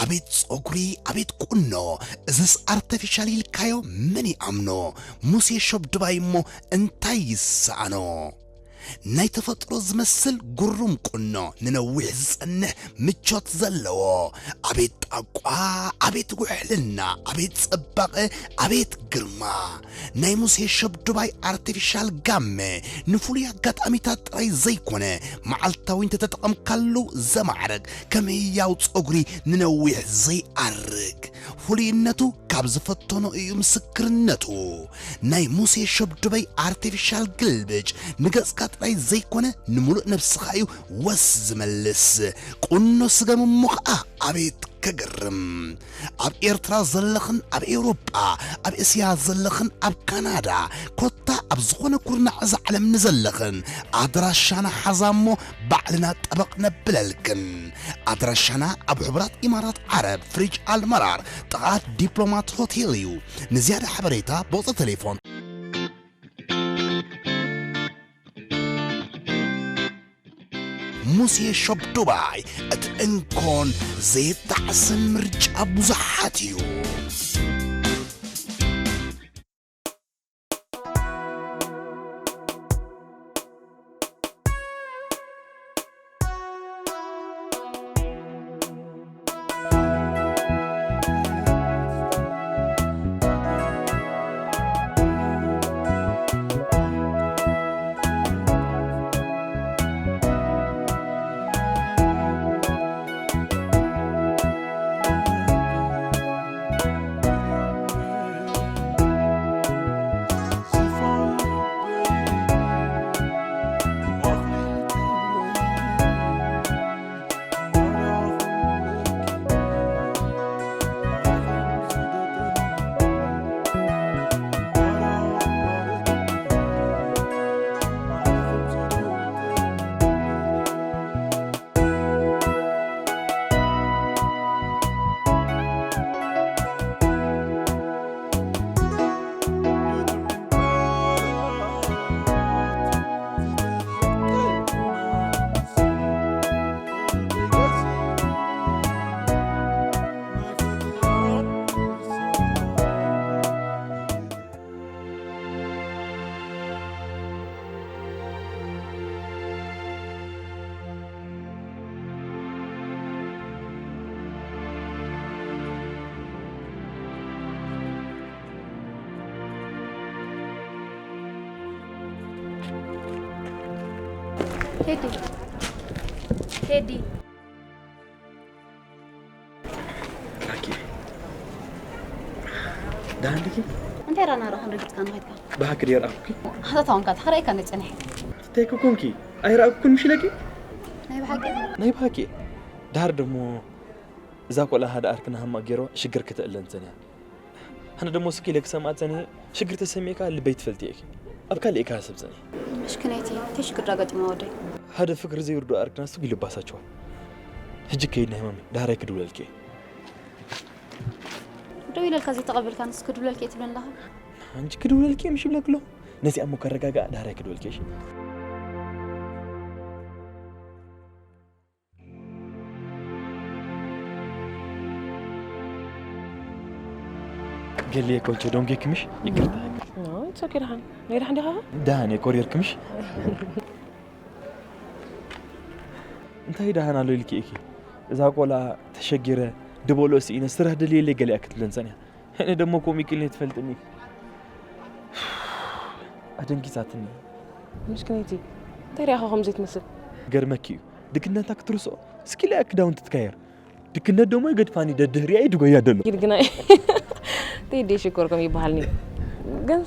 ኣቤት ጸጉሪ፣ ኣቤት ቁኖ፣ እዝስ ኣርተፊሻል ኢልካዮ መን ይኣምኖ? ሙሴ ሸብድባይ እሞ እንታይ ይሰኣኖ? ናይ ተፈጥሮ ዝመስል ግሩም ቁኖ፣ ንነዊሕ ዝጸንሕ ምቾት ዘለዎ። ኣቤት ጣቋ፣ ኣቤት ውሕልና፣ ኣቤት ጽባቐ፣ ኣቤት ግርማ። ናይ ሙሴ ሸብድባይ ኣርቲፊሻል ጋመ ንፍሉይ ኣጋጣሚታት ጥራይ ዘይኮነ፣ መዓልታዊ እንተተጠቐምካሉ ዘማዕርግ፣ ከም ህያው ጸጉሪ ንነዊሕ ዘይኣርግ። ፍሉይነቱ ካብ ዝፈተኖ እዩ ምስክርነቱ። ናይ ሙሴ ሸብድበይ ኣርቲፊሻል ግልብጭ ንገጽካ ጥራይ ዘይኮነ ንምሉእ ነብስኻ እዩ ወስ ዝመልስ። ቁኖ ስገም እሞ ኸኣ ኣቤት ከገርም! ኣብ ኤርትራ ዘለኽን ኣብ ኤውሮጳ፣ ኣብ እስያ ዘለኽን ኣብ ካናዳ፣ ኮታ ኣብ ዝኾነ ኩርናዕ እዛ ዓለም ንዘለኽን ኣድራሻና ሓዛ እሞ ባዕልና ጠበቕ ነብለልክን። ኣድራሻና ኣብ ሕቡራት ኢማራት ዓረብ፣ ፍሪጅ ኣልመራር፣ ጥቓ ዲፕሎማት ሆቴል እዩ። ንዝያዳ ሓበሬታ ብቑጽሪ ቴሌፎን። ሙሴ ሾፕ ዱባይ፣ እቲ እንኮን ዘይጣዕስን ምርጫ ብዙሓት እዩ። ቴዲ፣ ቴዲ። ላኪ። ደሓን ዲኺ? እንታይ ራና ረኹም ረጊጽካ ንኸድካ? ብሓቂ ድየ ረኣኹኪ? ኣታ ታውን ካት፣ ሓራይ ካን ጸንሒ። እንታይ ኮንኪ? ኣይረኣኩን ምሽ ኢለኪ? ናይ ብሓቂ? ናይ ብሓቂ። ዳር ደሞ እዛ ቆልዓ ሓደ ኣርክና ሃማ ገይሮ ሽግር ክተእለን ጸንያ። ኣነ ደሞ ስኪ ኢለ ክሰምዓ ጸንየ፣ ሽግር ተሰሚዕካ ልበይ ትፈልጥዮ ኢኺ። ኣብ ካልእ ኢኻ ሰብ ጸንየ። ምሽክነይቲ፣ እንታይ ሽግር ዳጋጢማ ወደይ? ሓደ ፍቅሪ ዘይርድኦ ኣርክና ስጉ ይልባሳቸዋ። ሕጂ ከይድ ናይ ማሚ፣ ዳሕራይ ክድውለልኪ እየ። ደው ኢለልካ ዘይተቐበልካ ንስ ክድውለልኪ እየ ትብለኒ ኣለኻ? ሕጂ ክድውለልኪ እየ ምሽ ይብለኪ ኣለኹ። ነዚኣ እሞ ከረጋግኣ ዳሕራይ ክድውለልኪ እየ፣ እሺ? ገሊየ ኮንቸ ዶንጌ ክምሽ ይቅርታ። No, it's okay ደሓን። ናይ ደሓን ዲኻ? ደሓን እየ ኮሪር ክምሽ። እንታይ ደሓን ኣሎ ኢልኪ ኢኺ? እዛ ቆልዓ ተሸጊረ ድበሎ ስኢነ ስራሕ ደልየለይ ገሊኣ ክትብለን ጸኒሓ። እኔ ደሞ ኮሚክ ኢልኒ ትፈልጥኒ። ኣደንጊጻትኒ። ምስኪነይቲ፣ እንታይ ሪኣኻ ከምዚ ትመስል? ገርመኪ እዩ። ድክነታ ክትርስኦ፣ እስኪ ኢላ ክዳውንቲ ትቀየር። ድክነት ደሞ ይገድፋኒ፣ ደድህሪያ ይድጎያ ደሎ። ኪድ ግና ቴዲ ሽኮር ከም ይበሃልኒ። ግን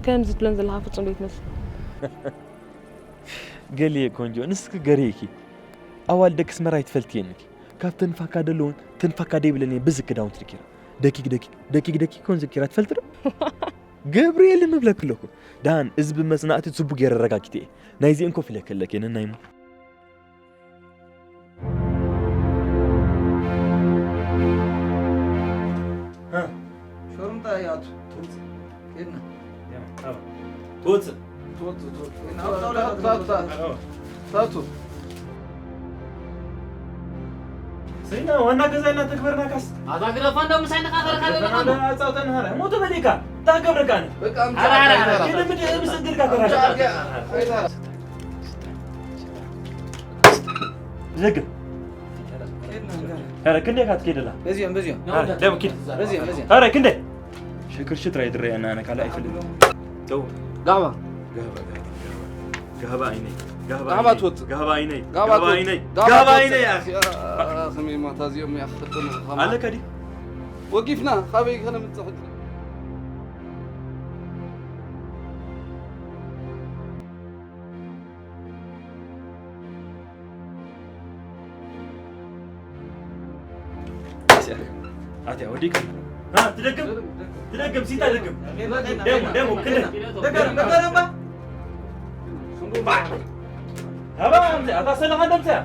ከምዚ ትብለን ዘለኻ ፍጹም ዘይትመስል። ገሊየ ቆንጆ፣ ንስኪ ገርየኪ። ኣዋልድ ደቂ ኣስመራ ይትፈልጥየንኪ። ካብ ተንፋካ ደለውን ተንፋካ ደይብለን እየ ብዚ ክዳውንቲ ድኪራ። ደኪክ ደኪክ፣ ደኪክ ደኪክ ኮን ዘኪራ ትፈልጥ ዶ? ገብርኤል ምብለክ ኣለኩ። ዳን፣ እዚ ብመጽናዕቲ ጽቡቅ ገይረ ኣረጋጊተ እየ። ናይዚኤን ኮፍ ኢለ ከለክ እየ ነናይሞ። እ። ሾርምጣ ይኣቱ። ትውጽእ። ኬድና። ያ፣ ኣባ። ትውጽእ። ትውጽእ፣ ትውጽእ። ኬድና። ኣባ፣ ኣባ፣ ኣባ፣ ኣባ። ኣባ። ታቱ። ሰይና ዋና ገዛ ኢልና ተግበርና ካስ። ኣዛ ግደፋ እንዶ ምሳይ ንኻኸረ ካለ ግደፋ እንዶ ኣጻውተን ሃረ። ሞቶ በሊካ። ታገብረካን። በቃ ኣምጣ። ኣረ፣ ኣረ፣ ኣረ። ግን ምድ-፣ ምስ እግርካ ተራሽ። ዘግብ። ኧረ ክንደይ ካት ኬደላ? በዚኦም፣ በዚኦም። ኧረ ደም ኪድ። በዚኦም፣ በዚኦም። ኧረ ክንደይ? ሽክርሽት ራይ ድረየና ኣነ ካልእ ኣይፈልጥን። ደው። ጋባ። ጋባ፣ ጋባ፣ ጋባ። ጋባ ኣይነይ። ጋባ ጋባ ኣይነይ። ትወጽእ። ጋባ ኣይነይ። ጋባ ጋባ ትወጽእ። ኣይነይ። ጋባ ጋባ ትወጽእ። ኣይነይ። ያ፣ ከመይ ማታ እዚኦም ይኣኽልጡና። ከማ-፣ ኣለካ ድዩ? ወጊፍና፣ ካበይ ከነምጽእ ሕጂ? ኣትያ ወዲቅ። ና፣ ትደግም? ትደግም፣ ሲታ ደግም። ደሙ፣ ደሙ፣ ክንደ። ደገም፣ ደገም፣ ደገም። ባ። ኣባ፣ ኣምዚ፣ ኣታ ሰለኻ ደምሰያ።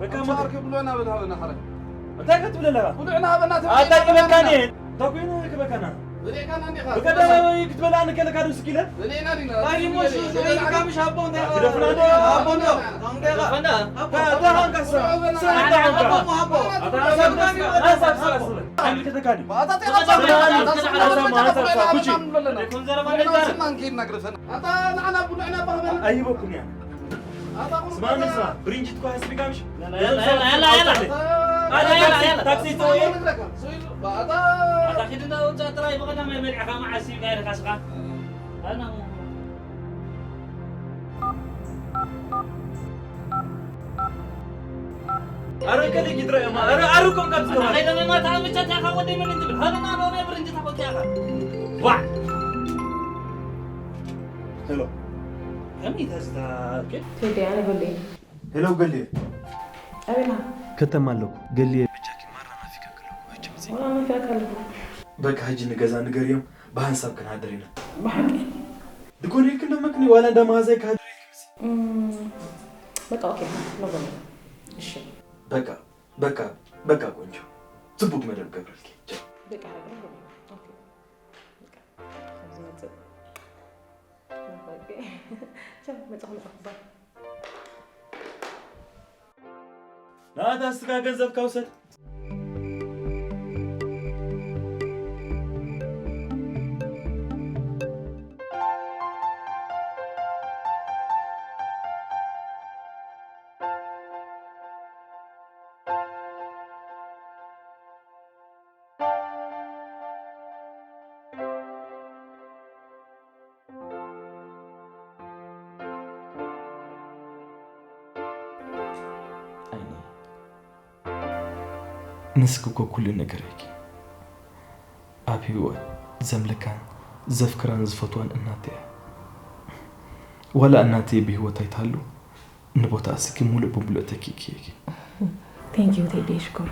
በቃ ኣንጻር ሞት። ክብሎና በል ሃበና ሓራይ። እንታይ ክትብል ኣለኻ? ብሉዕና ሃበና ትብል ኣታ ኣለኻ። ክበካኒ። እንታይ ኮይኑ ክበካና? ብሌካና እንዲኻ። ብቀዳማዊ ክትበልዓኒ ከለካ ዶ ስኪለ? ብሌና ዲና። እንታይ እሞ ሽ-፣ ሽ-፣ ኢልካ ምሽ ኣቦ እንታይ ኢኻ? ግደፍና ዶ? ኣቦ እንዶ። እንታይ ኢኻ? ግደፈና። ኣቦ። ኣታ ሃንካ ሰ-፣ ሰ-፣ ኣታ ሃንካ። ኣቦ፣ ኣቦ። ኣታ ሃንካ ሰ-፣ ኣታ ሃንካ ሰ-፣ ሓይሊ ከተካኒ። ኣታ ተቃጸል። ኣታ ሃንካ ሰ-፣ ኣታ ሃንካ ሰ-፣ ኩቺ። ዘይኮን ዘረባ ብሌና ንዛረብ። ስማ እንኪድ ነግርሰና። ኣታ ንዓና ብሉዕና ባህበና። ኣይበኩን እያ። ስማዕኒ ስማዕ፣ ብሪንጅት እኮ ሓስቢካ ምሽ? ያላ፣ ያላ፣ ያላ፣ ያላ፣ ያላ። ኣነ ያላ፣ ታክሲ፣ ያላ። ታክሲ ተወየ። ኣታ ኪድ እንዳ ውጻእ ጥራይ ብቐዳማይ በሊዕኻ መዓስ ኢልካ ኢልካ ስኻ? ኣነ ኣረ ከለ ጊድራ እማ፣ ኣረ፣ ኣረ ኮም ካብ ዝገባ። ኣታ ከይደ መማ ተዓምቻ እቲኣኻ ወደይ ምን እንትብል? ሃለና ዶ ናይ ብሪንጅት ኣኾ እቲኣኻ? ዋዕ! ሄሎ። ከመይ ተዝታ ኦኬ? ቴዲ፣ ኣነ በሊ። ሄሎ፣ ገሊኤ። ኣቤላ። ከተማ ኣለኩ። ገሊኤ፣ በጃኪ ማራ ናፊቀኪ ኣለኩ። ሕጂ ምጺ። ወላ ናፊቀካ ኣለኩ። በቃ፣ ሕጂ ንገዛ ንገርዮም፣ ብሓንሳብ ክንሃድር ኢና። ብሓቂ? ድኮነ ኢልክ እንዶ መክኒ፣ ዋላ እንዳ መሃዛይ ክሃድር ኢልክ ምጺ። እም፣ በቃ፣ ኦኬ፣ ኖ ፕሮብለም። እሺ። በቃ፣ በቃ፣ በቃ፣ ቆንጆ። ጽቡቅ መደብ ገብረልኪ። ቻው። በቃ፣ ኖ ፕሮብለም። ኦኬ። በቃ፣ ኣብዚ መጽእ። ቻው፣ መጻኹ፣ መጻኹ፣ ባይ። ናታ እስካ ገንዘብካ ውሰድ። ዓይኒ፣ ንስኪ እኮ ኩሉ ነገር ኢኪ። ኣብ ህይወት ዘምልካን ዘፍቅራን ዝፈትዋን እናተይ እያ። ዋላ እናተይ ብህይወት ኣይትሃሉ፣ ንቦታ እስኪ ሙሉእ ብሙሉእ ተኪእኪ ኢኪ። Thank you ቴዲ፣ ሽኮር።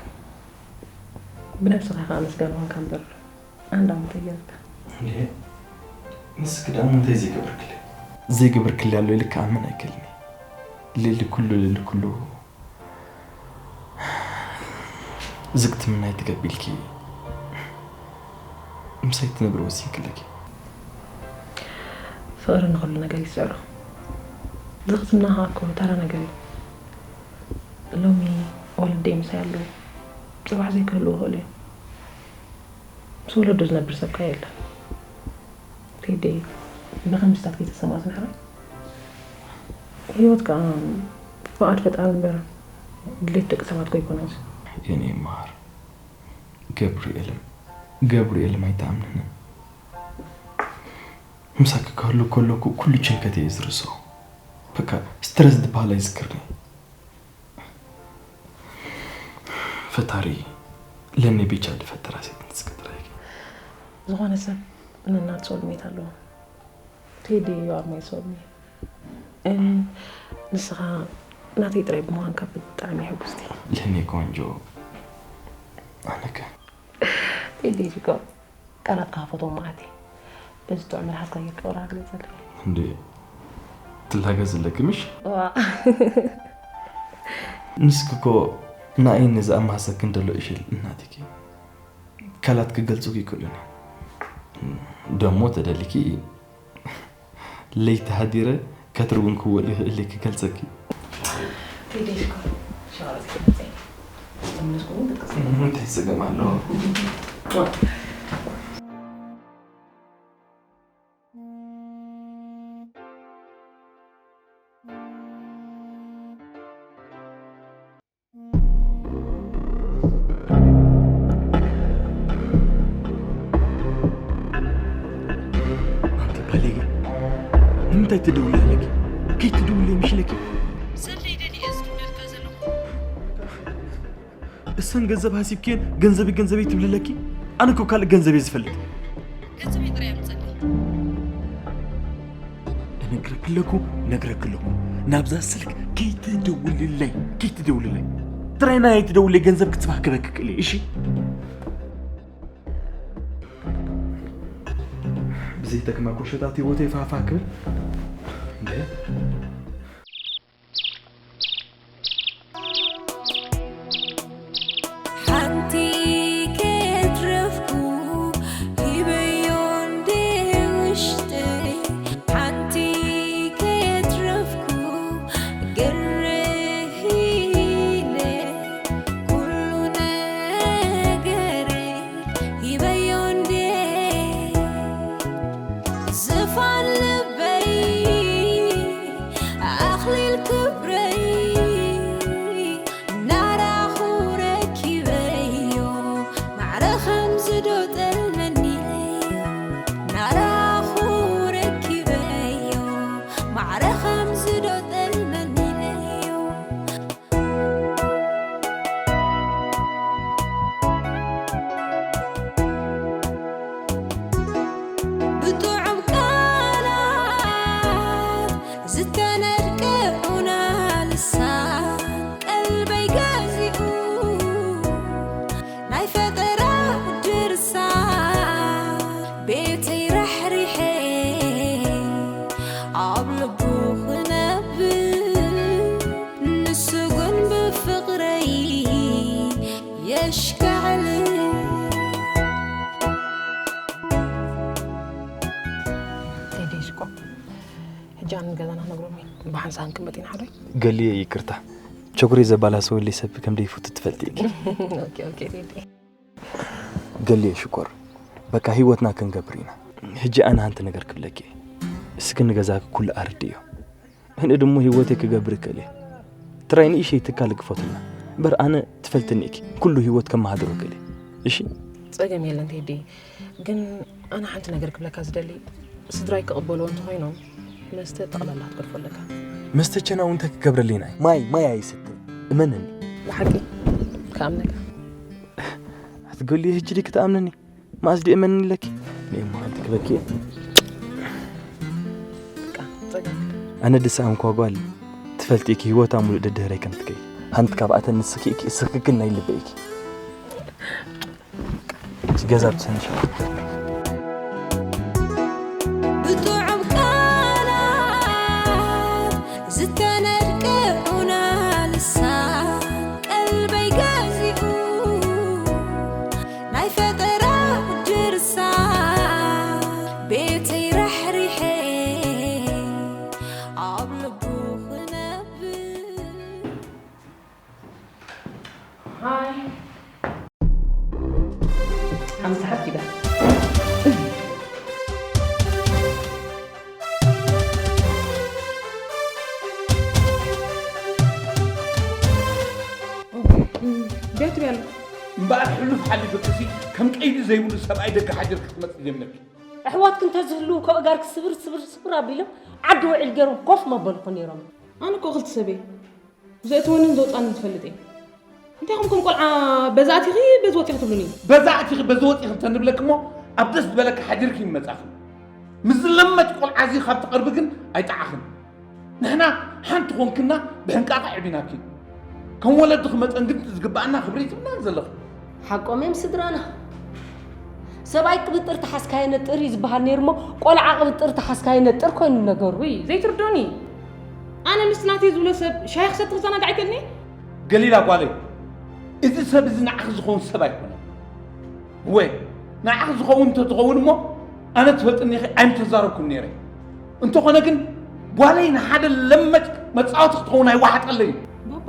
ብነብስኻ ኢኻ ኣመስጋኒ ኮንካ እምበር፣ ኣንዳ ምንታይ ገይርካ? እንዴ፣ ንስኪ ደኣ እንታይ ዘይገበርክለይ? ዘይገበርክለይ ኣሎ ኢለ ክኣምን ኣይክእልን እየ። ልዕሊ ኩሉ፣ ልዕሊ ኩሉ፣ ዝግትምና ኣይትገብ ኢልኪ ምሳይ ትነብሪ ወሲንክለኪ። ፍቕሪ ንኹሉ ነገር ይስዕሮ። ዝኽትምና ኸኣ እኮ ተራ ነገር እዩ። ሎሚ ወለደይ ምሳይ ኣለዉ፣ ጽባሕ ዘይክህልዉ ይኽእሉ እዮም። ምስ ወለዱ ዝነብር ሰብ ከ የለን። ቴዲ፣ ብኸምስታት ከይተሰማዕስ ምሕረት። ህይወት ከኣ ፍቓድ ፈጣሪ እምበር ድሌት ደቂ ሰባት እኮ ኣይኮነን። የኔ ማር፣ ገብርኤልም፣ ገብርኤልም ኣይትኣምንንን። ምሳኪ ክህሉ ከለኩ ኩሉ ጭንቀት እየ ዝርስዖ። በቃ ስትረስ ዝበሃል ኣይዝክርን። ፈጣሪ ለኔ ብቻ ድፈጠራ ሴት ንስኪ ጥራይ። ዝኾነ ሰብ ነናቱ ሶልሜት ኣለዎ። ቴዲ፣ you are my soulmate። እም፣ ንስኻ ናተይ ጥራይ ብምዃንካ ብጣዕሚ እየ ሕጉስቲ። ለኔ ቆንጆ፣ ኣነከ? ቴዲ፣ ሽኮር። ቃላትካ ክፈትዎም መዓት እየ። በዚ ጥዑም መልሓስካ ጌርካ ወረ ግለጸለይ። እንዴ፣ ትላገጽ ኣለኪ ምሽ? ዋ። ንስኪ እኮ ንዓይ ነዚ ኣማሳኪ እንደሎ እሽል እናትኪ። ቃላት ክገልጹ ይክእሉን። ደሞ ተደሊኪ ለይቲ ሃዲረ ከትርውን ክወል ይኽእል ክገልጸኪ። ቴዲ ሽኮር ሸዋሮ ዘይመጸኒ ተምለስኩ ክትቅጽል እንታይ ጸገም ኣለዎ? ኣንቲ ባለጌ፣ ንምንታይ ትድውሊ ኣለኪ? ከይትድውሊ ምሽለኪ? ሰለይ ደልየ ዝድውለልካ ዘለኹ። እሰን ገንዘብ ሃሲብክየን ገንዘበይ ገንዘበይ ትብልለኪ? ኣነ እኮ ካልእ ገንዘብ እየ ዝፈልጥ። ገንዘበይ ጥራይ ኣምፀለይ። እነግረክለኩ ነግረክለኩ ናብዛ ስልክ ከይትደውልለይ ከይትደውልለይ ጥራይ ናይ ትደውልለይ ገንዘብ ክትባክበክ ክእል እሺ። ብዘይጠቅማ ኮሸታት ህይወተይ ፋፋ ክብል እንዴ? ሓንቲ ከየትረፍኩ ሂበዮ እንደ ውሽጠይ ሓንቲ ከየትረፍኩ ግርህ ኢለ ኩሉ ነገረይ ሂበዮ እንደ ዝፋን ልበይ ኣኽሊል ክብረይ ናራኹ ረኪበዮ ማዕረ ከምዚ ዶ ጠልመኒ ኢለዮ ናራኹ ረኪበዮ ማዕረ ከምዚ ዶ ጠልመኒ ኢለዮ ብጥዑም ቃላት ዝተነድቀ ዑና ልሳን ቀልበይ ገዚኡ ናይ ፈጠራ ድርሳን ቤተይ ራሕሪሐ ኣብ ልቡ ክነብር ንሱ ግን ብፍቕረይ የሽክዕል ቴዲ ሽኮር ሕጂ ኣነ ገዛና ክነግሮም እዩ ብሓንሳብ ክንቅመጥ ኢና ሓዶይ ገሊየ ይቅርታ ቸጉሪ ዘባላሰወለይ ሰብ ከም ደይፉት ትፈልጢ ኢኪ ኦኬ ኦኬ ቴዲ ገሊየ ሽኮር በቃ ህይወትና ክንገብር ኢና ሕጂ ኣነ ሓንቲ ነገር ክብለኪ እየ እስኪ ንገዛኪ ኩሉ ኣርድዮ እነ ድሞ ህይወተይ ክገብር ይክእል እየ ትራይ ንእሸይ ትካል ግፈትና እምበር ኣነ ትፈልጥኒ ኢኪ ኩሉ ህይወት ከመሃድሮ ይክእል እየ እሺ ጸገም የለን ቴዲ ግን ኣነ ሓንቲ ነገር ክብለካ ዝደሊ ስድራይ ክቕበልዎ እንተኾይኖም መስተ ጠቕላላ ክትገድፎ ኣለካ መስተ ቸናው እንታይ ክገብረለይ ናይ ማይ ማይ ኣይስትን እመነኒ ብሓቂ ክኣምነካ ኣትገሊ ህጂ ዲክ ትኣምነኒ ማእስ ዲእመኒ ኣለኪ ንእሞ ሓንቲ ክበኪ በቃ ጸገም ኣነ ድስኣምኳ ጓል ትፈልጢ ኢኪ ህይወታ ሙሉእ ደድህረይ ከም ትከይድ ሓንቲ ካብኣተን ንስኺ ኢኪ እስኺ ግን ናይ ልበይ ኢኪ እቲ ገዛ ብትንሽ ብጥዑም ቃላት ዝተነድቀ ዑና ልሳን ቀልበይ ገዚኡ ናይ ፈጠራ ድርሳን ቤተይ ራሕሪሐ ኣብ ልቡ ክነብር ሃይ ሓንቲ ሓኪዳ ቢያ ትብያ ኣሎ እምበኣር ሕሉፍ ሓሊፉክሲ ከም ቀይዲ ዘይብሉ ሰብኣይ ደገ ሓዲርኪ ክትመፂ ዘይምነኪ ኣሕዋትኪ እንተዝህልዉ እኮ ኣእጋርኪ ስብር ስብር ስብር ኣቢሎም ዓዲ ውዒል ገይሮም ኮፍ መበልኩ ነይሮም ኣነ እኮ ክልተ ሰብ እየ ዘእትወንን ዘውፃንን ዝፈልጥ እየ እንታይ ኹም ከም ቆልዓ በዛ ኣቲኺ በዚ ወፂኺ ትብሉኒ በዛ ኣቲኺ በዚ ወፂኺ እንተንብለኪ እሞ ኣብ ደስ ዝበለኪ ሓዲርኪ ይመፃኺ ምስ ዝለመድ ቆልዓ እዚ ካብ ትቐርቢ ግን ኣይጠዓኽን ንሕና ሓንቲ ኾንክና ብሕንቃቐ ዕቢናኪ ከም ወለዲ ክመፀን ግን ዝግበኣና ክብሪ ትብናን ዘለኹ ሓቆም እዮም ስድራና ሰብኣይ ቅብጥር ተሓዝካ የነጥር እዩ ዝበሃል ነይሩ እሞ ቆልዓ ቅብጥር ተሓዝካ የነጥር ኮይኑ ነገሩ እዩ ዘይትርዶኒ ኣነ ምስ ናተይ ዝብሎ ሰብ ሻሂ ክሰቲ ክዘናጋዕ ይክእልኒ ገሊላ ጓለይ እዚ ሰብ እዚ ንዓኺ ዝኸውን ሰብ ኣይኮነን ወይ ንዓኺ ዝኸውን እንተትኸውን እሞ ኣነ ትፈልጥኒ ኢኺ ኣይምተዛረብኩን ነይረ። እንተኾነ ግን ጓለይ ንሓደ ለመጭ መጻወቲ ክትኸውን ኣይወሓጠለይ እዩ። ባባ፣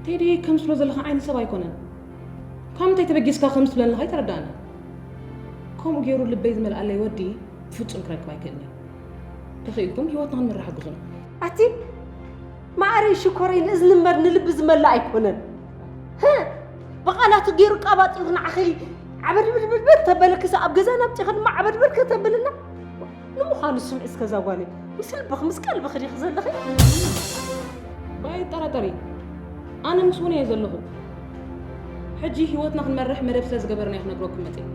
ቴዲ ከምስሎ ዘለኻ ዓይነት ሰብ ኣይኮነን። ካብ ምንታይ ተበጊስካ ከምስሎ ዘለኻ ኣይተረዳእንን። ከምኡ ገይሩ ልበይ ዝመልኣለይ ወዲ ፍጹም ክረክብ ኣይክእልን እየ። ተኽኢልኩም ህይወትና ክንመርሕ ሓግዙና። ኣቲ መዓረይ ሽኮረይ ንእዝኒ እምበር ንልቢ ዝመልእ ኣይኮነን። ህ ብቓላቱ ገይሩ ቃባጢሩ ንዓኺ ዓበድብድብድብድ ተበለክሲ ኣብ ገዛና ኣምጺኻ ድማ ዓበድብድ ከተብልና። ንምዃኑ ስምዒ እስከ እዛ ጓለይ ምስ ልብኺ ምስ ቀልብኺ ዲኺ ዘለኺ? ኣይጠራጠሪ ኣነ ምስ እውን እየ ዘለኹ። ሕጂ ህይወትና ክንመርሕ መደብ ስለ ዝገበርና እየ ክነግረኩም መፅእ።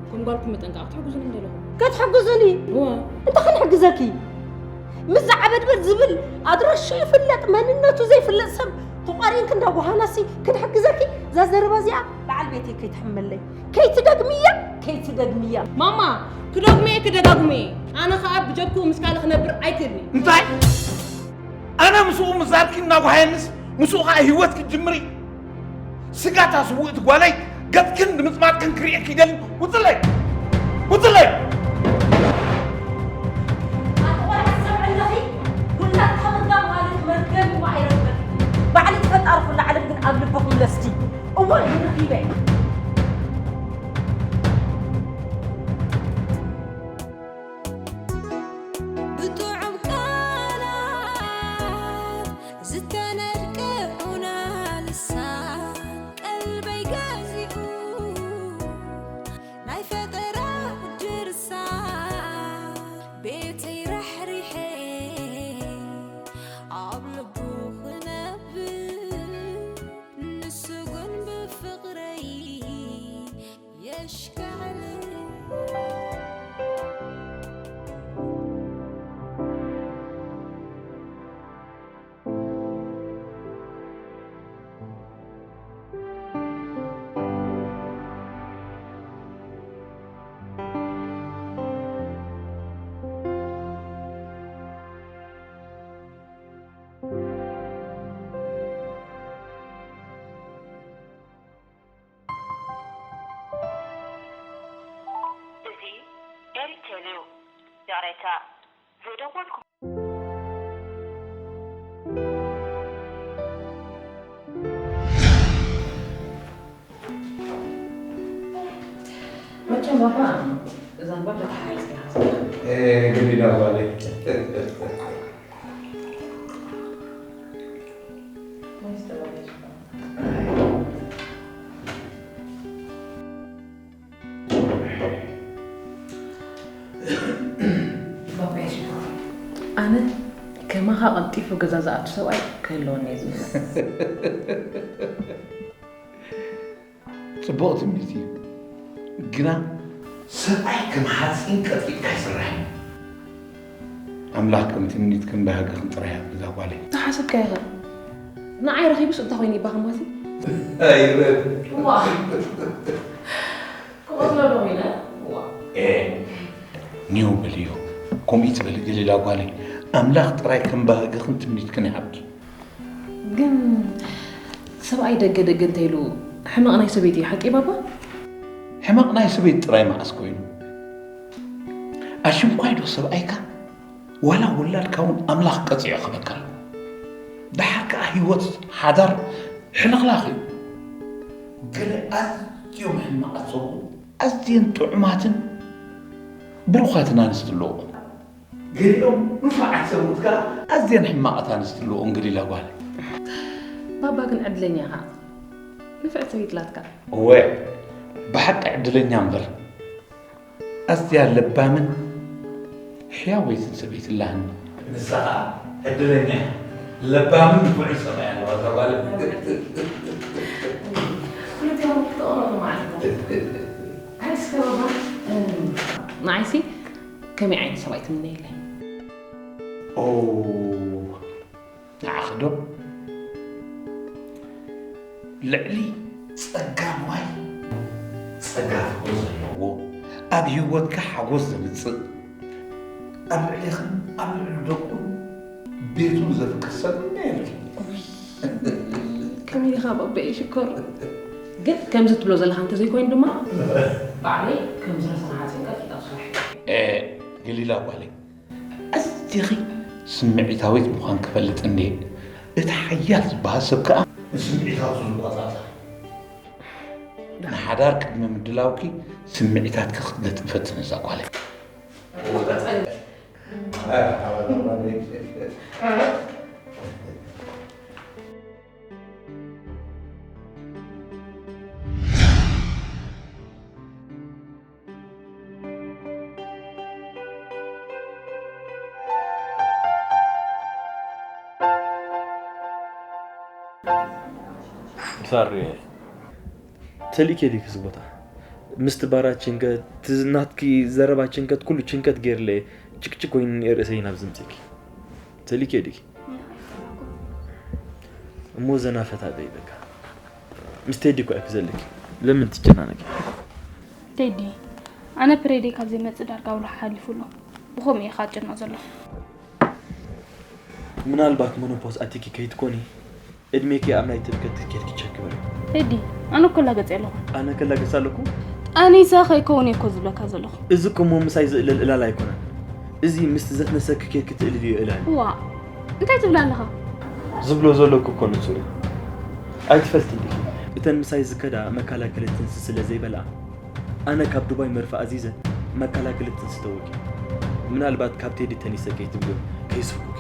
ከም ጓልኩም መጠን ከዓ ክትሕግዙኒ ምደለኹም። ከትሕግዙኒ እወ እንታይ ክንሕግዘኪ? ምስ ዝዓበድበድ ዝብል ኣድራሽኡ ይፍለጥ መንነቱ ዘይፍለጥ ሰብ ተቋሪንኪ እንዳ ጓሃናሲ ክንሕግዘኪ? እዛ ዘረባ እዚኣ በዓል ቤተይ ከይትሕመለይ። ከይትደግምያ ከይትደግምያ። ማማ ክደግሞ እየ ክደጋግሞ እየ። ኣነ ከዓ ብጀክኡ ምስ ካልእ ክነብር ኣይክእልን እየ። እንታይ? ኣነ ምስኡ ምዛርኪ እናጓሃየንስ ምስኡ ከዓ ህይወት ክትጅምሪ? ስጋታ ስውእቲ ጓለይ ገጽክን ድምጽማጽክን ክርእየኪ ይደሊ። ውፅለይ! ውፅለይ! ኣቲ ቆልዓ ትሰምዒ ኣለኺ? ውላድ ተቐዳም ማለት መርገም እዩ ኣይረግም። ባዕሊ ተፈጣሪ ኩሉ ዓለም ግን ኣብ ልብኹም ለስቲ። እወ ይረኺበ። ብጥዑም ቃላት ዝተነድቀ ዑና ልሳን ቀልበይ ገዚኡ ናይ ፈጠራ ድርሳን ቤተይ ራሕሪሐ ኣብ ልቡ ክነብር ንሱ ግን ብፍቕረይ የሽክዕል። እዚ ኤሪቴል እዩ። ይቕሬታ፣ ዝደወልኩ መቸም ባባ እዛ እምበር ተተሓሒዝካ ኢኻ ዘለኻ። ገሊላ ጓለይ። ኣነ ከማኻ ቀልጢፉ ገዛ ዝኣቱ ሰብኣይ ክህልወኒ እየ ዝምነ። ጽቡቕ ትምኒት እዩ፣ ግና ሰብኣይ ከም ሓጺን ቀጥቂጥካ ይስራሕ እዩ። ኣምላኽ ከም ትምኒትክን ባህግኽን ጥራይ ይሃብኪ እዛ ጓለይ። ዝሓሰብካዮ ኸ ንዓይ ረኺቡስ እንታይ ኮይኑ ይባኸማሲ? ኣይረድ ዋ ክቐትሎ ዶ ኮይነ? ዋ ኒው በልዮ። ከምኡ ትበሊ ገሊላ ጓለይ፣ ኣምላኽ ጥራይ ከም ባህግኽን ትምኒትክን ይሃብኪ። ግን ሰብኣይ ደገ ደገ እንተኢሉ ሕመቕ ናይ ሰበይቲ እዩ ሓቂ ባባ? ሕመቕ ናይ ሰበይቲ ጥራይ መዓስ ኮይኑ? ኣሽንኳይ ዶ ሰብኣይካ ዋላ ውላድካ እውን ኣምላኽ ቀጺዑ ክበካ ኣሎ። ደሓር ከኣ ህይወት ሓዳር ሕልኽላኽ እዩ። ገለ ኣዝዮም ሕማቓት ሰብኡት ኣዝየን ጥዑማትን ብሩኻትን ኣንስቲ ኣለዎ። ገሊኦም ንፉዓት ሰብኡት ከኣ ኣዝየን ሕማቓት ኣንስቲ ኣለዎም። ገሊላ ጓል ባባ ግን ዕድለኛ ኢኻ። ንፍዕቲ ሰበይቲ ኣላትካ። እወ ብሓቂ ዕድለኛ እምበር ኣዝያ ለባምን ሕያወይትን ሰበይቲ ኣላትኒ። ንሳ ከኣ ዕድለኛ እያ። ለባምን ንፉዕን ሰብኣይ ኣለዋ እዛ ጓል። ክልቲኦም ክተቐመጡ ማለት እዩ። ኣይ እስከ ባባ ንዓይሲ ከመይ ዓይነት ሰብኣይ ትምነየለይ? ኦ ንዓኺ ዶ ልዕሊ ጸጋ ንዋይ ጸጋ ፍቕሪ ዘለዎ ኣብ ህይወትካ ሓጎስ ዘምጽእ ኣብ ልዕሌኽን ኣብ ልዕሊ ደቁን ቤቱን ዘፍቅር ሰብ እምነየልኪ። ከመይ ኢኻ ባባየ ሽኮር? ግን ከምዚ ትብሎ ዘለኻ እንተዘይኮይኑ ድማ፣ ባዕለይ ከም ዝረሰና ሓፂን ቀልጢፋ ስራሕ። ኤ፣ ገሊላ ጓለይ፣ ኣዚኺ ስምዒታዊት ምዃን ክፈልጥ እንድየ። እቲ ሓያል ዝበሃል ሰብ ከኣ ንስምዒታቱ ዝቆጻጸር። ንሓዳር ቅድሚ ምድላውኪ ስምዒታትኪ ክትገጥሚ ፈትኒ እዛ ጓለይ። ሳሪ፣ ተልእኬ ዲክ እዚ ቦታ? ምስቲ ባራ ጭንቀት፣ እቲ ናትኪ ዘረባ ጭንቀት፣ ኩሉ ጭንቀት ገይርለ ጭቅጭቅ ኮይኑ ርእሰይ ናብ ዝምፅኪ። ተልእኬ ዲክ? እሞ ዘና ፈታ በይ በቃ። ምስ ቴዲ እኮ እየ ዘለኪ። ለምን ትጨናነቂ? ቴዲ፣ ኣነ ፕሬዴ ካብ ዘይመጽእ ዳርጋ ውሎ ሓሊፉ ኣሎ። ብኸምኡ እየ ኻጨንቕ ዘለኹ። ምናልባት መኖፖዝ ኣቲኪ ከይትኮኒ፣ እድሜኪ ኣብ ናይ ትብከት ትኬት ክቸክ በሉ። ቴዲ፣ ኣነ እኮ ላገጽ ኣለኹ። ኣነ ከላገጽ ኣለኩ? ኣኒሳ ከይከውን እየ እኮ ዝብለካ ዘለኹ። እዚ እኮ እሞ ምሳይ ዝእለል እላል ኣይኮነን። እዚ ምስቲ ዘትነሰኪ ኬክ ክትእልል እዩ እላል። ዋ፣ እንታይ ትብል ኣለኻ? ዝብሎ ዘለኩ እኮ ንጹር እዩ። ኣይትፈልጥን ዲኺ? እተን ምሳይ ዝከዳ መከላከሊ ጥንሲ ስለ ዘይበልኣ፣ ኣነ ካብ ዱባይ መርፍእ ኣዚዘ መከላከሊ ጥንሲ ተወጊ። ምናልባት ካብ ቴዲ ተኒሰ ከይትብልዮ ከይስሕቁኪ።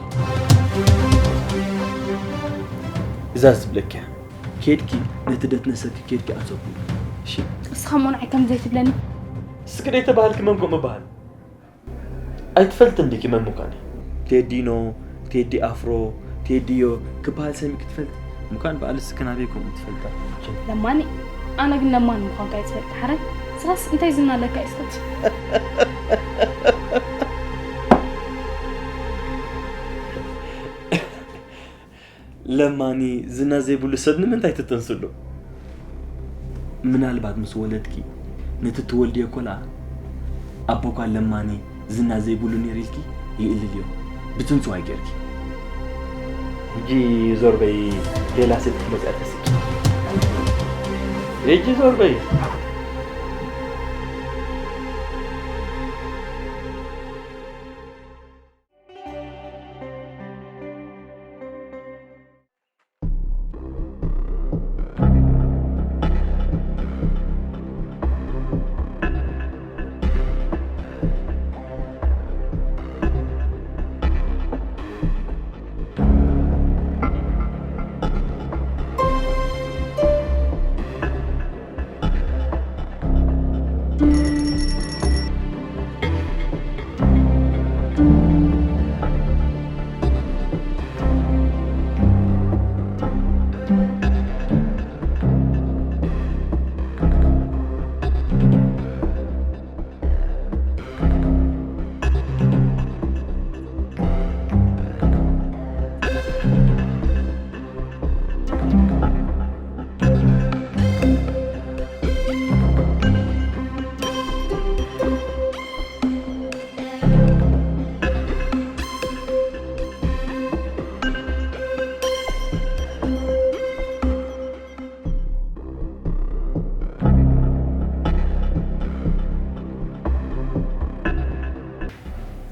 እዛ ዝብለኪያ፣ ኬድኪ ነቲ ደትነሰኪ ኬድኪ ኣጸብቁ። እሺ? እስኻ እሞ ንዓይ ከምዚ ዘይትብለኒ? እስኪ ደይተባህልኪ መን ከምኡ በሃል? ኣይትፈልጥን ዲኪ መን ምዃነይ? ቴዲኖ፣ ቴዲ ኣፍሮ፣ ቴዲዮ ክበሃል ሰሚዕኪ ትፈልጢ? ምዃን በኣል እስኪ ናበይ ከምኡ ትፈልጣ? ለማኒ፣ ኣነ ግን ለማኒ ምዃንካ እየ ዝፈልጥ። ሓራይ፣ ስኻስ እንታይ ዝና ኣለካ እዩ እስከ? ለማኒ ዝና ዘይብሉ ሰብ ንምንታይ ትጥንስሉ? ምናልባት ምስ ወለድኪ ነቲ ትወልድዮ ቆልዓ ኣቦኳ ለማኒ ዝና ዘይብሉ ነይሩ ኢልኪ ይእልልዮ ብትንፅዋይ ገይርኪ። ሕጂ ዞር በይ፣ ሌላ ሴት ክትመፅያ ተስኪ። ሕጂ ዞር በይ።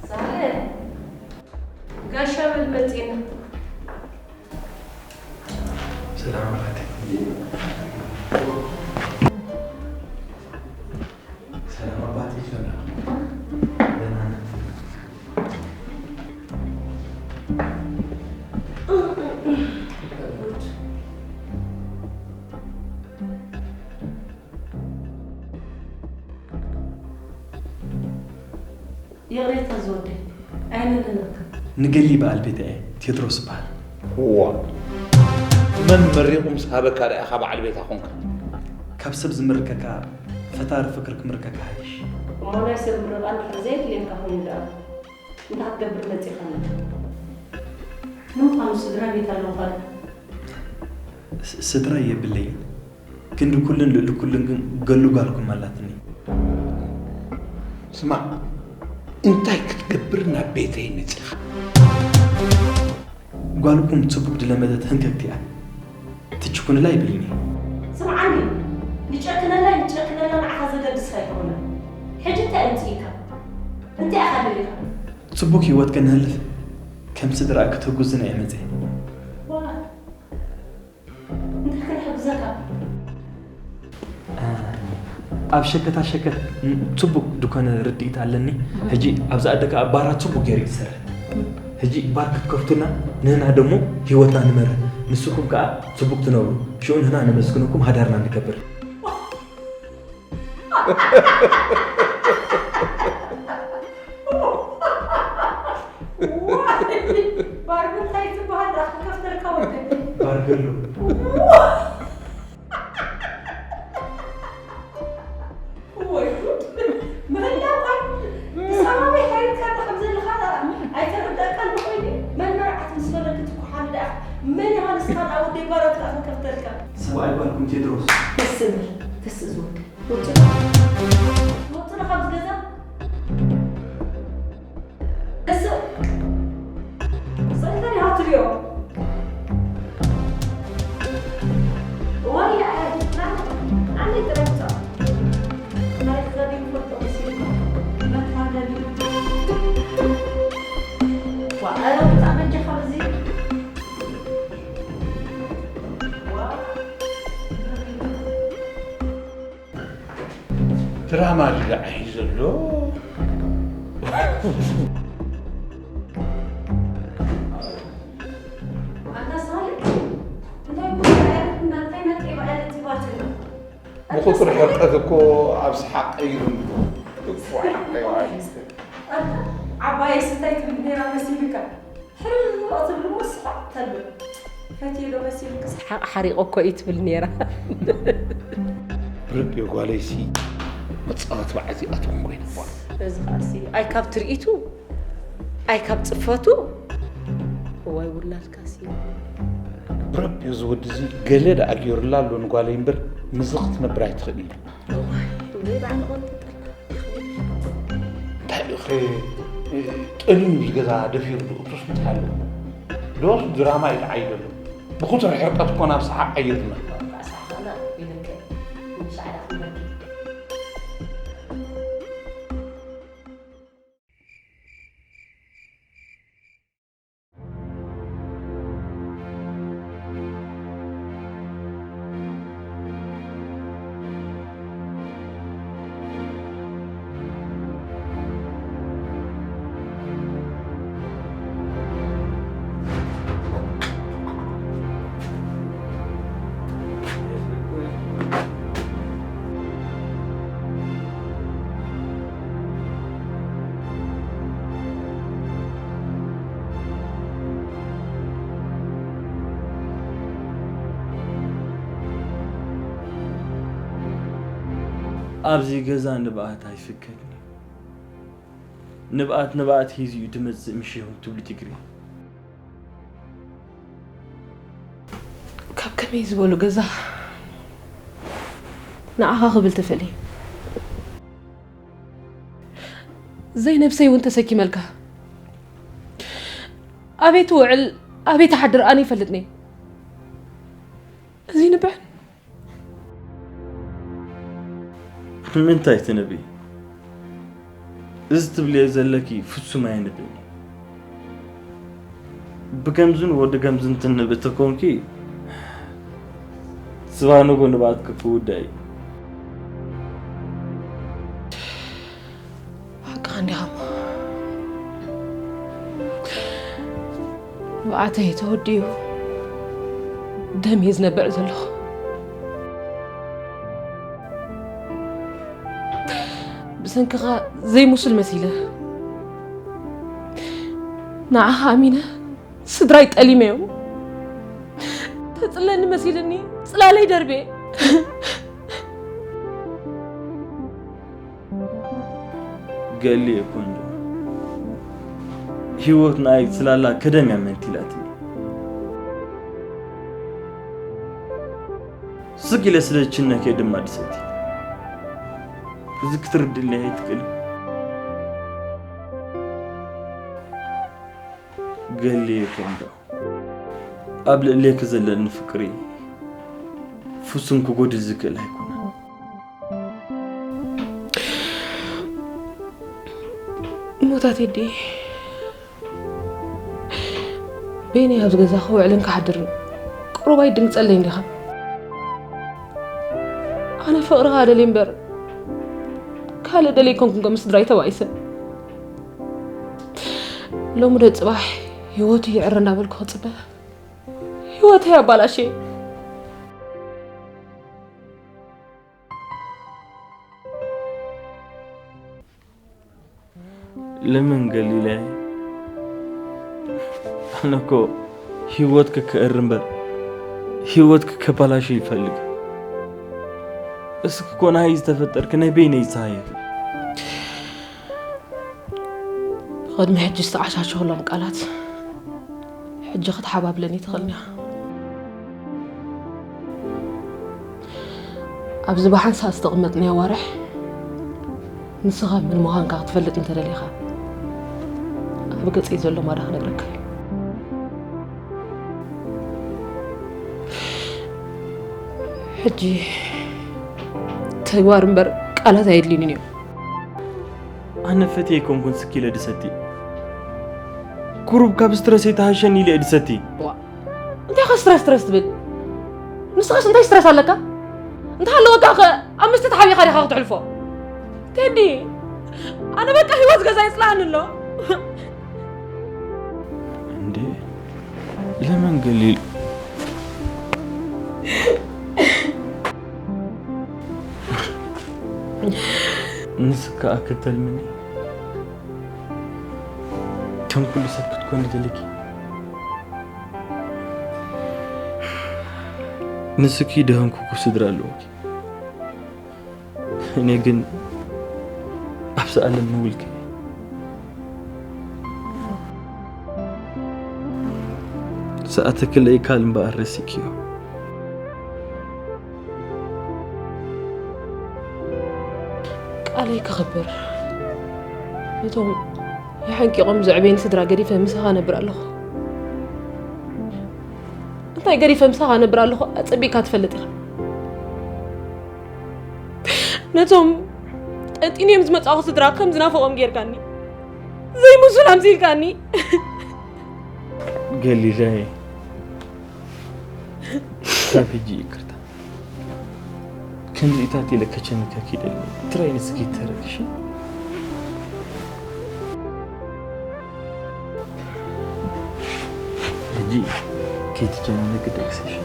ሳለ፣ ጋሻ በል መጺና። ሰላም ኣባቴ። ሰላም ኣባቴ፣ ሰላም። ደህና ነህ? ይቕሬታ ዝወደይ፣ ኣይንንነካ። ንገሊ በዓል ቤታ እየ፣ ቴድሮስ እበሃል። እዋ፣ መን መሪቑ ምስ ሃበካ ደኣ ኢኻ በዓል ቤታ ኾንካ? ካብ ሰብ ዝምርከካ ፈታሪ ፍቅሪ ክምርከካ ሓይሽ። እሞ ናይ ሰብ ምርቓ እንድሕር ዘየድልየካ ኮይኑ ደኣ እንታይ ክትገብር መጺኻ ነይርካ? ንምዃኑ ስድራ ቤት ኣለውኻ ዶ? ስ-፣ ስድራ የብለይን። ክንዲ ኩልን ልዕሊ ኩልን ግን ገሉ ጓልኩም ኣላትኒ። ስማዕ፣ እንታይ ክትገብር ናብ ቤተይ መጺኻ? ጓልኩም ጽቡቕ ድለመደት ህንከክቲ እያ። ትችኩንላ ይብልኒ። ስምዓኒ፣ ይጨክነላ ይጨክነላ ንዓኻ ዘገድስ ኣይኮነን። ሕጂ እንታይ ኣምጺእካ? እንታይ ኢኻ ደሊኻ? ጽቡቕ ህይወት ከነሕልፍ ከም ስድራ ክትህጉዝና እየ መጺኤ። ዋ፣ እንታይ ክንሕግዘካ? ኣብ ሸከታ ሸከት ጽቡቕ ድኮነ ርድኢት ኣለኒ። ሕጂ ኣብዛ ኣደካ ኣብ ባራ ጽቡቕ ገይሩ ይሰርሕ። ሕጂ ባር ክትከፍቱና ንህና ደሞ ህይወትና ንመርህ። ንስኩም ከኣ ጽቡቕ ትነብሩ። ሽኡ ንህና ነመስግነኩም ሃዳርና ንከብር። ባር እንታይ ዝበሃል ዳ ክከፍተልካ ወደ? ባር ገሉ። ወይ ጉድ! ምህላው ካብ ሰማይ ሓይልካ እንዳ ከም ዘለኻ ኣይተረዳእካን ዶ ኮይኑ? መን መርዓት ምስ በለክ ትኩሓኒ ደኣ? መን ኢኻ ንስኻ ደኣ ወደይ ባራት ከኣ ክከፍተልካ? ሰብኣይ ጓልኩም ቴድሮስ። ተስምር፣ ተስእ ዝወደ። ውጭ፣ ውጭ ካብዚ ገዛ። እስ-፣ እንታይ ኢኻ ትሪኦ? ዋይ፣ ኣይ፣ ኣነ ጥረምታ። ናይ ክዛብ ይፈቶ መሲሉ። መታለሊ። ዋ፣ ኣረ ውጣ በጃኻ በዚ። ዋ። ድራማ ድዩ ዝዓይ ዘሎ? ኣታ ሳልሕ፣ እንታይ ጉዳይ ኣለካ? እንታይ መጤ በዓል ትባትን? ብቁፅሪ ሕርቀት እኮ ኣብ ሰሓቕ ቀይሩ። እፎይ፣ ሓቀይ በዓል። ኣታ ዓባየስ እንታይ ትብል ነይራ መሲልካ? ሕርቕ ትብል እሞ ስሓቕ ተብል። ፈትየ ዶ መሲልክ? ሰሓቕ ሓሪቑ እኮ እዩ ትብል ነይራ። ርድዮ ጓለይሲ መጻወቲ በዓል እዚኣቶም ኮይና። እዚ ኸኣሲ ኣይ ካብ ትርኢቱ ኣይ ካብ ጽፈቱ። እዋይ ውላድካሲ። ብረቢ እዚ ወዲ እዚ ገለ ደኣ ገይሩላ ኣሎ ንጓለይ እምበር፣ ምስዚ ክትነብር ኣይትኽእልን እያ። እዋይ፣ ወይ በዓል ቆንጥጠላ። እንታይ እዩ ኸ፣ ጠሊሙ እዚ ገዛ ደፊሩ ዝእቱስ እንታይ ኣለዎ? ዶስ ድራማ እዩ ዝዓይ ዘሎ? ብኹትሪ ሕርቀት እኮ ናብ ሰሓቕ ቀይርና። ኣብዚ ገዛ ንብኣት ኣይፍቀድን እዩ። ንብኣት ንብኣት ሒዙ እዩ ድመጽእ ምሽ ይኹን ትብሉ ትግሪ። ካብ ከመይ ዝበሉ ገዛ ንዓኻ ክብል ተፈልየ። ዘይነብሰይ እውን ተሰኪመልካ። ኣበይ ትውዕል፣ ኣበይ ትሓድር ኣነ ይፈልጥኒ። እዚ ንብዕን ንምንታይ ትነብዒ? እዚ ትብልዮ ዘለኪ ፍጹም ኣየንብዕን እዩ። ብከምዝን ወዲ ከምዝን ትንብዒ ተኮንኪ፣ ጽባሕ ንግሆ ንብዓትኪ ክውዳእ እዩ። ሓቅኻ እንዲኻ እሞ። ንብዓተይ ተወዲኡ ደም እየ ዝነብዕ ዘለኹ። ብሰንክኻ ዘይምሱል መሲለ። ንዓኻ ኣሚነ ስድራይ ጠሊመዮም። ተጽለኒ መሲልኒ ጽላለይ ደርቤ። ገሊ እኮ እንዶ ህይወት ንኣይ ጽላላ ከደም እያ መንቲላትኒ። ስቅ ኢለ ስለ ዝችነክ እየ ድማ ድሰቲ። እዚ ክትርድእለይ ኣይትክእልን። ገሊ እኮ እንዶ ኣብ ልዕሌክ ዘለኒ ፍቅሪ ፍጹም ክጎድል ዝክእል ኣይኮነን። ሞታት ዲ በይነይ ኣብዚ ገዛ ክውዕልን ክሓድርን ቅሩባይ ድንግጸለይ እንዲኻ። ኣነ ፍቕርኻ ደልየ እምበር ካልእ ደልየ ኣይኮንኩን፣ ከም ስድራይ ተባኢሰ። ሎሚ ዶ ጽባሕ ህይወቱ ይዕረ እንዳበልኩ ክጽበ ህይወተይ ኣባላሸ። ለምን ገሊላዬ? ኣነ እኮ ህይወት ክክእር እምበር ህይወት ክከበላሽ ይፈልግ። እስኪ እኮ ናይ ዝተፈጠርክ ናይ በይነይ ይፀሃየክ። ብቕድሚ ሕጂ ዝተዓሻሸኹሎም ቃላት ሕጂ ክትሓባብለኒ ትኽእልኒ ኢኻ። ኣብዚ ብሓንሳእ ዝተቐመጥናዮ ኣዋርሕ ንስኻ መን ምዃንካ ክትፈልጥ እንተደሊኻ ኣብ ገጸይ ዘሎ ማዳ ክነግረካ እዩ። ሕጂ ተግባር እምበር ቃላት ኣየድልዩንን እዮም። ኣነ ፈትየ ኣይኮንኩን ስኪለ ድሰቲ። ቁሩብ ካብ ስትረስ ኣይተሃሸኒ ኢለ ድሰቲ። እንታይ ኸ ስትረስ ስትረስ ትብል? ንስኻስ እንታይ ስትረስ ኣለካ? እንተሃለወካ ኸ ኣብ መስተ ተሓቢእካ ዲኻ ክትሕልፎ? ቴዲ፣ ኣነ በቃ ህይወት ገዛ ይጽላእኒ ኣሎ። እንዴ ለምን ገሊል ንስካ ኣክተልምኒ ከም ኩሉ ሰብ ክትኮኒ ደለኪ። ንስኪ ደኸምኩ ስድራ ኣለውኪ። እኔ ግን ኣብዚ ዓለም ምውልከ ሰኣተክለይ ካል እምበኣር ረሲክዮ። ቃለይ ክኽብር ነቶም የሓንቂቖም ዘዕበይን ስድራ ገዲፈ ምሳኻ ነብር ኣለኹ። እንታይ ገዲፈ ምሳኻ ነብር ኣለኹ ኣጸቢካ ትፈልጥ ኢኻ። ነቶም ጠንጢንዮም ዝመጻኹ ስድራ ከም ዝናፈቖም ጌርካኒ። ዘይምሱል ኣምሲልካኒ። ገሊላዬ ካብ ሕጂ ይቅርታ። ከምዚኢታት ኢለ ከቸንከኪ ደሊ ትራይ ንስኪ ተረግሽ። ሕጂ ከይትጨናነቂ ደቅሰሽ።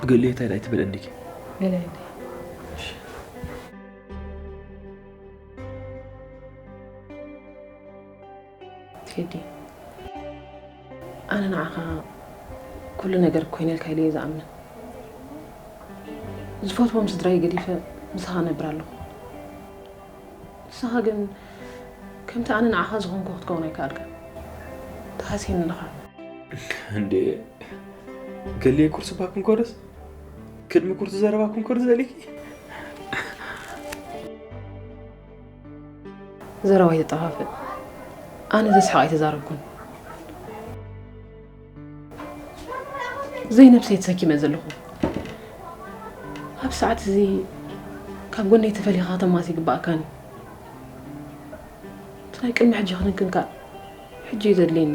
ገሊኤ እንታይ ዳኣ ኣይትበለኒ ዲኪ? ገለ የለ። ቴዲ፣ ኣነ ንዓኻ ኩሉ ነገር ኮይነ ኢልካ ኢለ እየ ዝኣምን። ዝፈትዎም ስድራይ ገዲፈ ምሳኻ እነብር ኣለኹ። ንስኻ ግን ከምቲ ኣነ ንዓኻ ዝኾንኩ ክትከውን ኣይከኣልካን። ተሃስየኒ ኣለኻ። እንዴ፣ ገሊኤ ኩርሲ ባክ እንኮርስ? ክድሚ ኩርሲ ዘረባ ክንኮርስ ዘሊኪ? ዘረባ ኣይተጠፋፍእ። ኣነ ዘስሕቕ ኣይተዛረብኩን። ዘይነብሰይ ተሰኪመ ዘለኹ። ኣብ ሰዓት እዚ ካብ ጎነይ ተፈሊኻ ከተማሲ ይግባእካን። እቲ ናይ ቅድሚ ሕጂ ክንክንካ ሕጂ እዩ ዘድልየኒ።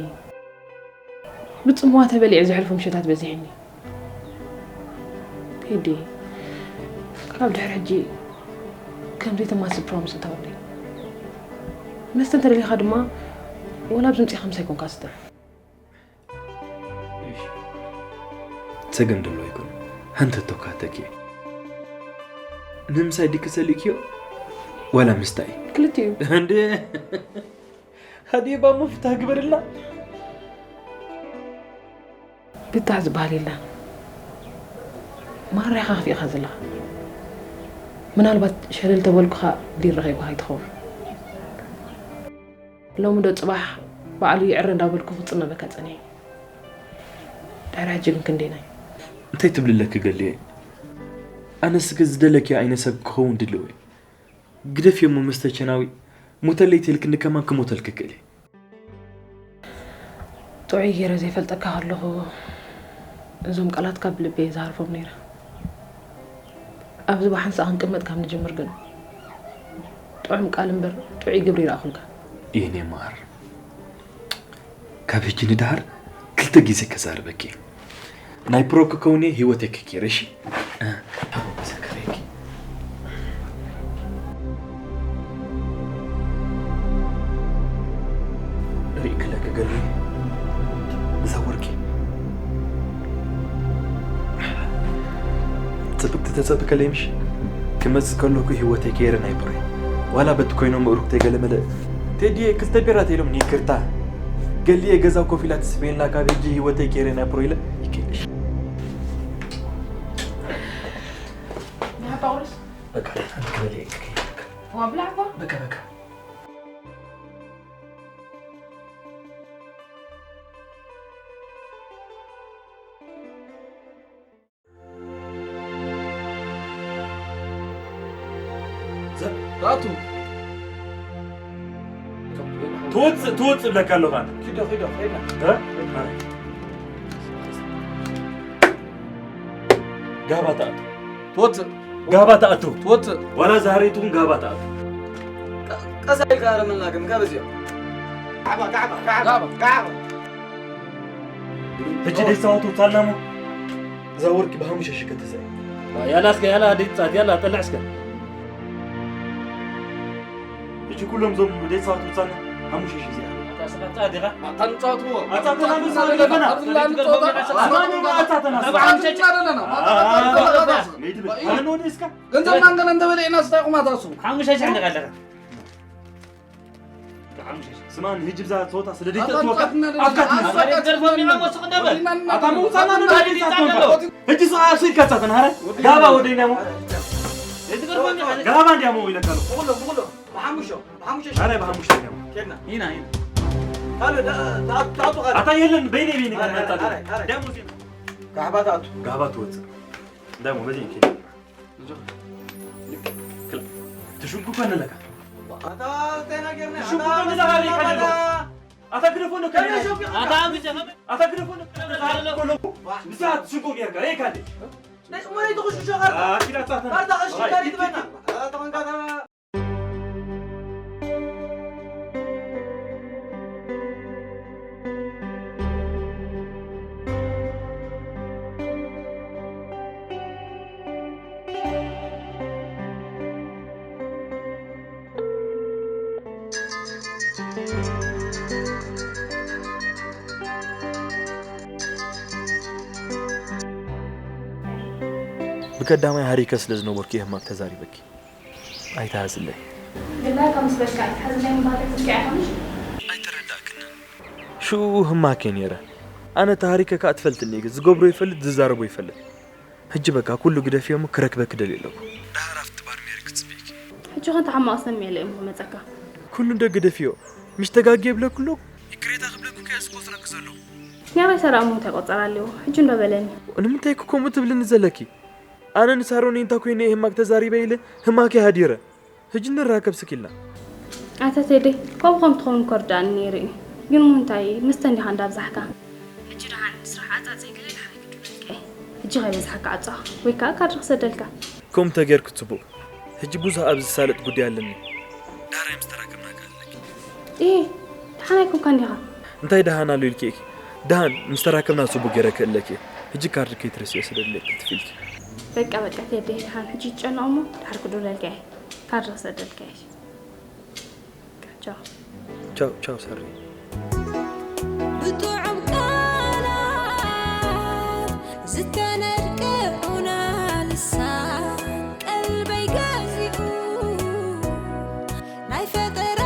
ብጽምዋ ተበሊዐ ዘሕልፎ ምሸታት በዚሕኒ። ቴዲ፣ ካብ ድሕሪ ሕጂ ከምዘይ ተማሲ ፕሮምስ እታወለይ። መስተ እንተደሊኻ ድማ ወላ ኣብዚ ምጽኻ ምሳይ ኮንካ ስተ። ጸገም ደሎ ኣይኮን። ሃንተቶካ ተኪ። ንምሳይ ድቂ ሰሊክዮ ዋላ ምስታይ? ክልቲኡ። እንዴ፣ ሃዲባ እሞ ፍታህ ግበርላ። ፍታህ ዝበሃል የለን። ማራ ኢኻ ከፊእኻ ዘለኻ። ምናልባት ሸለል ተበልኩኻ ዲር ረኺብካ ኣይትኸውን። ሎሚ ዶ ጽባሕ ባዕሉ ይዕረ እንዳበልኩ ክጽመበካ ጸኒሐ። ድሕሪ ሕጂ ግን ክንደይናይ? እንታይ ትብሊ ኣለኪ ገሊኤ? ኣነስ ግን ዝደለኪ ኣይነ ሰብ ክኸውን ድልው እየ። ግደፍዮ እሞ መስተ ቸናዊ፣ ሞተለይ ተልክኒ ከማን ክሞተልኪ ክእል እየ። ጥዑይ ገይረ ዘይፈልጠካ ከለኹ እዞም ቃላትካ ብልበይ ዝሃርፎም ነይረ። ኣብዚ ብሓንሳእ ክንቅመጥ ካብ ንጅምር ግን ጥዑም ቃል እምበር ጥዑይ ግብሪ ይረኣኹልካ። የኔ ማር፣ ካብ ሕጂ ንድሓር ክልተ ግዜ ከዛርበኪ። ናይ ፕሮ ክከውን እየ ህይወተይ ክኬረ፣ እሺ? እ፣ ኣቦ መሰከረኪ። ርኢ ክለኪ ገሉ እዛ ወርቂ ጽብቅቲ ተጸብከለይ ምሽ? ክመጽእ ከለኩ ህይወተይ ከየረ ናይ ፕሮይ። ዋላ በቲ ኮይኖም ምእሩክተይ ገለ መለ። ቴዲየ ክልተ ቢራ ተይሎም ይቅርታ። ገሊየ ገዛ ኮፍ ኢላ ትስበየልና ካብ ሕጂ ህይወተይ ከየረ ናይ ፕሮይ ኢለ ይክልሽ። ንሓታ ቁርስ? በቃ፣ ሓንቲ ክበልየ ይክልሽ። ዋ፣ ብላዕ እባ። በቃ፣ በቃ። ዘ-፣ ታቱ። ትወፅእ፣ ትወፅእ ብለካ ኣለኹ ኣነ። ኪዶ፣ ኪዶ፣ ኪዶ። እ? ጋባ ትኣቱ። ትወፅእ። ጋባ ትኣቱ። ትወፅእ። ዋላ ዛሬቱ እውን ጋባ ትኣቱ። ቀ-፣ ቀስ ኢልካ ኣረመልና ግን ካብ እዚኦም። ጋባ፣ ጋባ፣ ጋባ፣ ጋባ። ጋባ። ሕጂ ደይሳዋ ትውፃልና እሞ። እዛ ወርቂ ብሓሙሽተ ሺህ ከተሰ። ያላ እስከ፣ ያላ ደይትፃት፣ ያላ ጠልዕ እስከ። ሕጂ ኩሎም እዞም ደይሳዋ ትውፃልና ሓሙሽተ ሺህ እዚኣ። ኣታ ስኻ ፃት ኢኻ? ኣታ ንፃወትዎ። ኣታ ተናግስ ኣለና። ኣብዚ ላዕሊ ንፃወት። ኣታ ተናግስ። ኣባ ሓሙሽተ ሺህ ኣለና። ኣታ ተናግስ። ነይድብል። ኣነ ወደ እስካ። ገንዘብ ማንገና እንተበሊዕና ስታይ ቁማታሱ። ሓሙሽተ ሺህ ኣለካ። ስማን ህጂ ብዛ ጸወታ ስለ ደይተእትወካ ኣፍካት ንስኻ። ኣታ ምውጻና ንዳ ደይተእትወካ። ህጂ ሰው ኣሱ ይካጻተን ሃረ ጋባ ወደይና ሞ። ጋባ እንዲያ ሞ ኢለካ ኣሎ። ብሓሙሾ፣ ብሓሙሾ። ኣረ ብሓሙሾ ኢና ሞ። ኬድና። ኢና፣ ኢና። ካልእ ዳ-፣ ዳ-፣ ዳቱ ካልእ። ኣታ የለን በይነይ በይነይ ኣረ፣ ኣረ፣ ካመጣ። ኣረ፣ ኣረ። ዳሞ ዜና። ጋባ ትኣቱ። ጋባ ትወጽእ። ዳሞ በዚ ኬድ። ትሽንኩ ከነለካ። ኣታ ጤና ጌርና፣ ትሽንኩ ኣታ ከነለካ ጌርና። ኣታ ግደፎ ነው ከነለካ። ኣታ ግደፎ ነው ከነለካ። ንሳ ትሽንኩ ጌርካ፣ ይሄ ካለ። ናይ ጽሞና ይትኹሽ ሸኸር። ኣኪዳ ጻተና። ካርታ ኸሽ ካሪ ትበና። ኣታ ተኸንካታ። ብቀዳማይ ሃሪከ ስለ ዝነበርኩ እየ ህማቅ ተዛሪበኪ። ኣይትሃዝለይ። ግላይ ከም ዝበልካ ኣይትሓዝለይ ምባለይ ትልኪ ኣይኮንሽ? ኣይተረዳእክንን። ሽኡ ህማክ እየ ነይረ። ኣነ ተሃሪከ ከኣ ትፈልጥኒ እየ። ዝገብሮ ይፈልጥ ዝዛረቦ ይፈልጥ። ሕጂ በቃ ኩሉ ግደፍዮ እሞ ክረክበኪ ደልየ ኣለኹ። ደሓር ኣብቲ ባር ሜሪ ክትጽብይኪ። ሕጂ ኸንተ ሓማቕ ስምዒት ኢለ እሞ መጸካ። ኩሉ እንደ ግደፍዮ። ምሽ ተጋጊ የብለኩ ኣለኹ። ይቅሬታ ክብለኩ ከ እስኮ ትረክ ዘለኹ። ናይ ሰራሙ እንታይ ቆጸራ ኣለዎ? ሕጂ እንዶ በለኒ። ንምንታይ እኮ ከምኡ ትብልኒ ዘለኪ? ኣነ ንሳሮን እንታ ኮይነ እየ ህማክ ተዛሪበ ኢለ ህማክ እየ ሃዲረ። ሕጂ ንራከብ ስኪልና። ኣታ ቴዲ፣ ከምኡ ከም ትኸውን እኮ ርዳእኒ ነይሩ እዩ። ግን ምንታይ ምስተ እንዲኻ እንዳብዛሕካ? ሕጂ ደሓን ስራሕ ዓጻጸይ ገለ ደሓን ክድበልካ እየ። ሕጂ ከይበዝሓካ ዓጻ ወይ ከዓ ካድሪ ክሰደልካ። ከምኡ ተጌርኩ ጽቡቕ። ሕጂ ብዙሕ ኣብ ዝሳለጥ ጉዳይ ኣለኒ። ዳሕራይ ምስ ተራከብና ክእለኪ። ኢ፣ ደሓን ኣይኮንካ እንዲኻ? እንታይ ደሃን ኣሎ ኢልኪ ኢኪ? ደሃን ምስ ተራከብና ጽቡቕ ገይረ ክእለኪ። ሕጂ ካርድ ከይትረስዮ ስደድለይ ቅልጥፍ ኢልኪ። በቃ በቃ ቴዲ፣ ደሓን ሕጂ ይጨነቕ እሞ ድሓር ክድውለልካ እየ። ካርድ ክሰደልካ እየ። ቻው። ቻው ቻው ሳሪ። ብጥዑም ቃላት ዝተነድቀ ዑና ልሳን ቀልበይ ገዚኡ ናይ ፈጠራ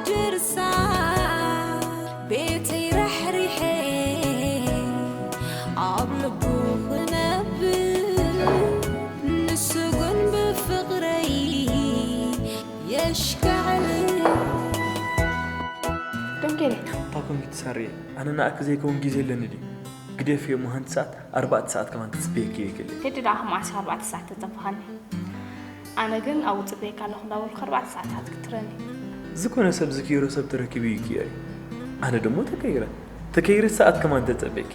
ድርሳን ቤተይ ራሕሪሐ ኣብ ልቡ ክነብር ንሱ ግን ብፍቕረይ የሽካዕል። ደንጌሬት። እንታይ ኮንኪ ትሳርየ? ኣነ ንኣኪ ዘይከውን ግዜ ኣለኒ ድዩ? ግደፍዮ እሞ ሓንቲ ሰዓት ኣርባዕተ ሰዓት ከማን ክጽበየኪ እየ ገለ። ቴዲ ደኣ ከም ዓስራ ኣርባዕተ ሰዓት ተጸበኻኒ። ኣነ ግን ኣብኡ ጽበየካ ኣለኹ እንዳበልኩ ኣርባዕተ ሰዓታት ክትረኒ። ዝኾነ ሰብ ዝክይሮ ሰብ ተረኪቡ ይክየር እዩ። ኣነ ደሞ ተከይረ። ተከይረ ሰዓት ከማን ተጸበየኪ።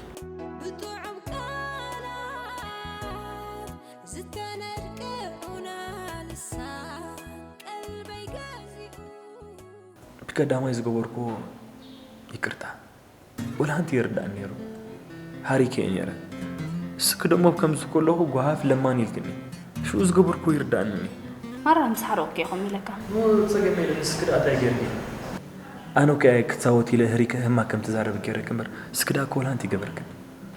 ብጥዑም ቃላት ዝተነድቀ ዑና ልሳን ቀልበይ ገዚኡ። እቲ ቀዳማይ ዝገበርኩዎ ይቅርታ ወላ ሓንቲ ይርዳእኒ ነይሩ። ሃሪከ እየ ነይረ። እስኪ ደሞ ከምዚ ከለኹ ጓሃፍ ለማኒ ኢልክኒ። ሽኡ ዝገበርኩዎ ይርዳእኒ እኒ። ማራ ምስ ሓረቕኩ እየ ከምኡ ኢለካ። ጸገም የለን፣ እስኪ ደኣ እንታይ ገይርኒ? ኣነ እኮ እየ ክጻወት ኢለ ህሪከ ህማ ከም ትዛረብ ገይረክ እምበር፣ እስኪ ደኣ እኮ ወላ ሓንቲ ይገበርክን።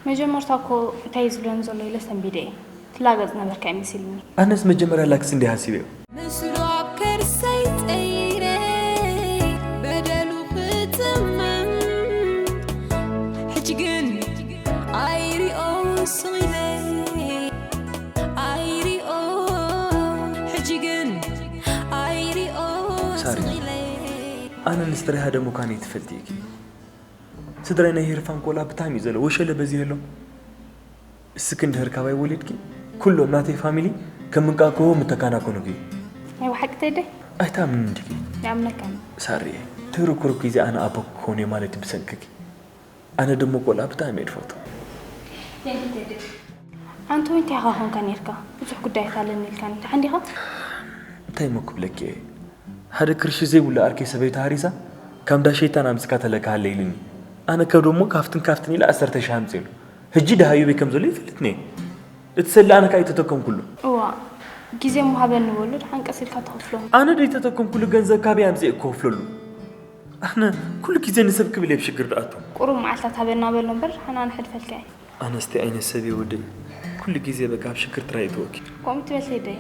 መጀመርታ እኮ እንታይ እዩ ዝብለኒ ዘሎ ኢለ ሰንቢደ እየ። ትላገጽ ነበርካ እዩ መሲልኒ። ኣነስ መጀመርያ ላክስ እንዲየ ሃሲበዮ። ምስሉ ኣብ ከርሰይ ጠይረ በደሉ ክጥምም ሕጂ ግን ኣይሪኦ ስቕ ኢለ ኣይሪኦ ሕጂ ግን ኣይሪኦ ሳሪ፣ ስቕ ኢለ ኣነ ንስትሪሃ ደሞ ካን ትፈልጢ ኢኪ። ስድራይ ናይ ሂርፋን ቆልዓ ብጣዕሚ እዩ ዘሎ ወሸለ በዚህሎም። እስኪ እንድህር ካባይ ወሊድኪ ኩሎም ናተይ ፋሚሊ ከም ምንቃቅዎ ምተካናከኑኪ። ናይ ብሓቂ ቴዲ? ኣይታምንን ዲኪ? ይኣምነካ። ሳርየ፣ ድህሪ ኩርኩ ግዜ ኣነ ኣቦኪ ክኸውን እየ ማለት ብሰንክኪ። ኣነ ደሞ ቆልዓ ብጣዕሚ እየ ድፈቱ። ቴንኪ ቴዲ። ኣንተ እንታይ ኢኻ ኮንካ ኔርካ? ብዙሕ ጉዳያት ኣለኒ ኢልካኒ። ደሓን ዲኻ? እንታይ እሞ ክብለኪ እየ? ሓደ ቅርሺ ዘይብሉ ዓርከይ ሰበይቱ ሃሪሳ ካብ እንዳ ሸይጣን ኣምጺእካ ተለካ ሃለ ኢሉኒ። ኣነ ከ ደሞ ካፍትን ካፍትን ኢለ ዓሰርተ ሽሕ ኣምጺኤሉ። ሕጂ ደሃዩ በይ ከም ዘሎ ይፈልጥኒ እየ። እቲ ሰለ ኣነ ከኣ ኣይተተከምኩሉ። እዋ ግዜ እሞ ሃበኒ በሎ ደሓን ቀስ ኢልካ ትኸፍሎ። ኣነ ደይተተከምኩሉ ገንዘብ ካበይ ኣምጺኤ ክኸፍለሉ? ኣነ ኩሉ ግዜ ንሰብ ክብል እየ ኣብ ሽግር ድኣቱ። ቁሩብ መዓልታት ሃበና በሎ እምበር ደሓን ኣነ ሕልፈልካ እየ። ኣነስ እንታይ ዓይነት ሰብ እየ ወደይ? ኩሉ ግዜ በቃ ኣብ ሽግር ጥራይ እየ ተወኪ። ከምኡ ትበል ቴደይ።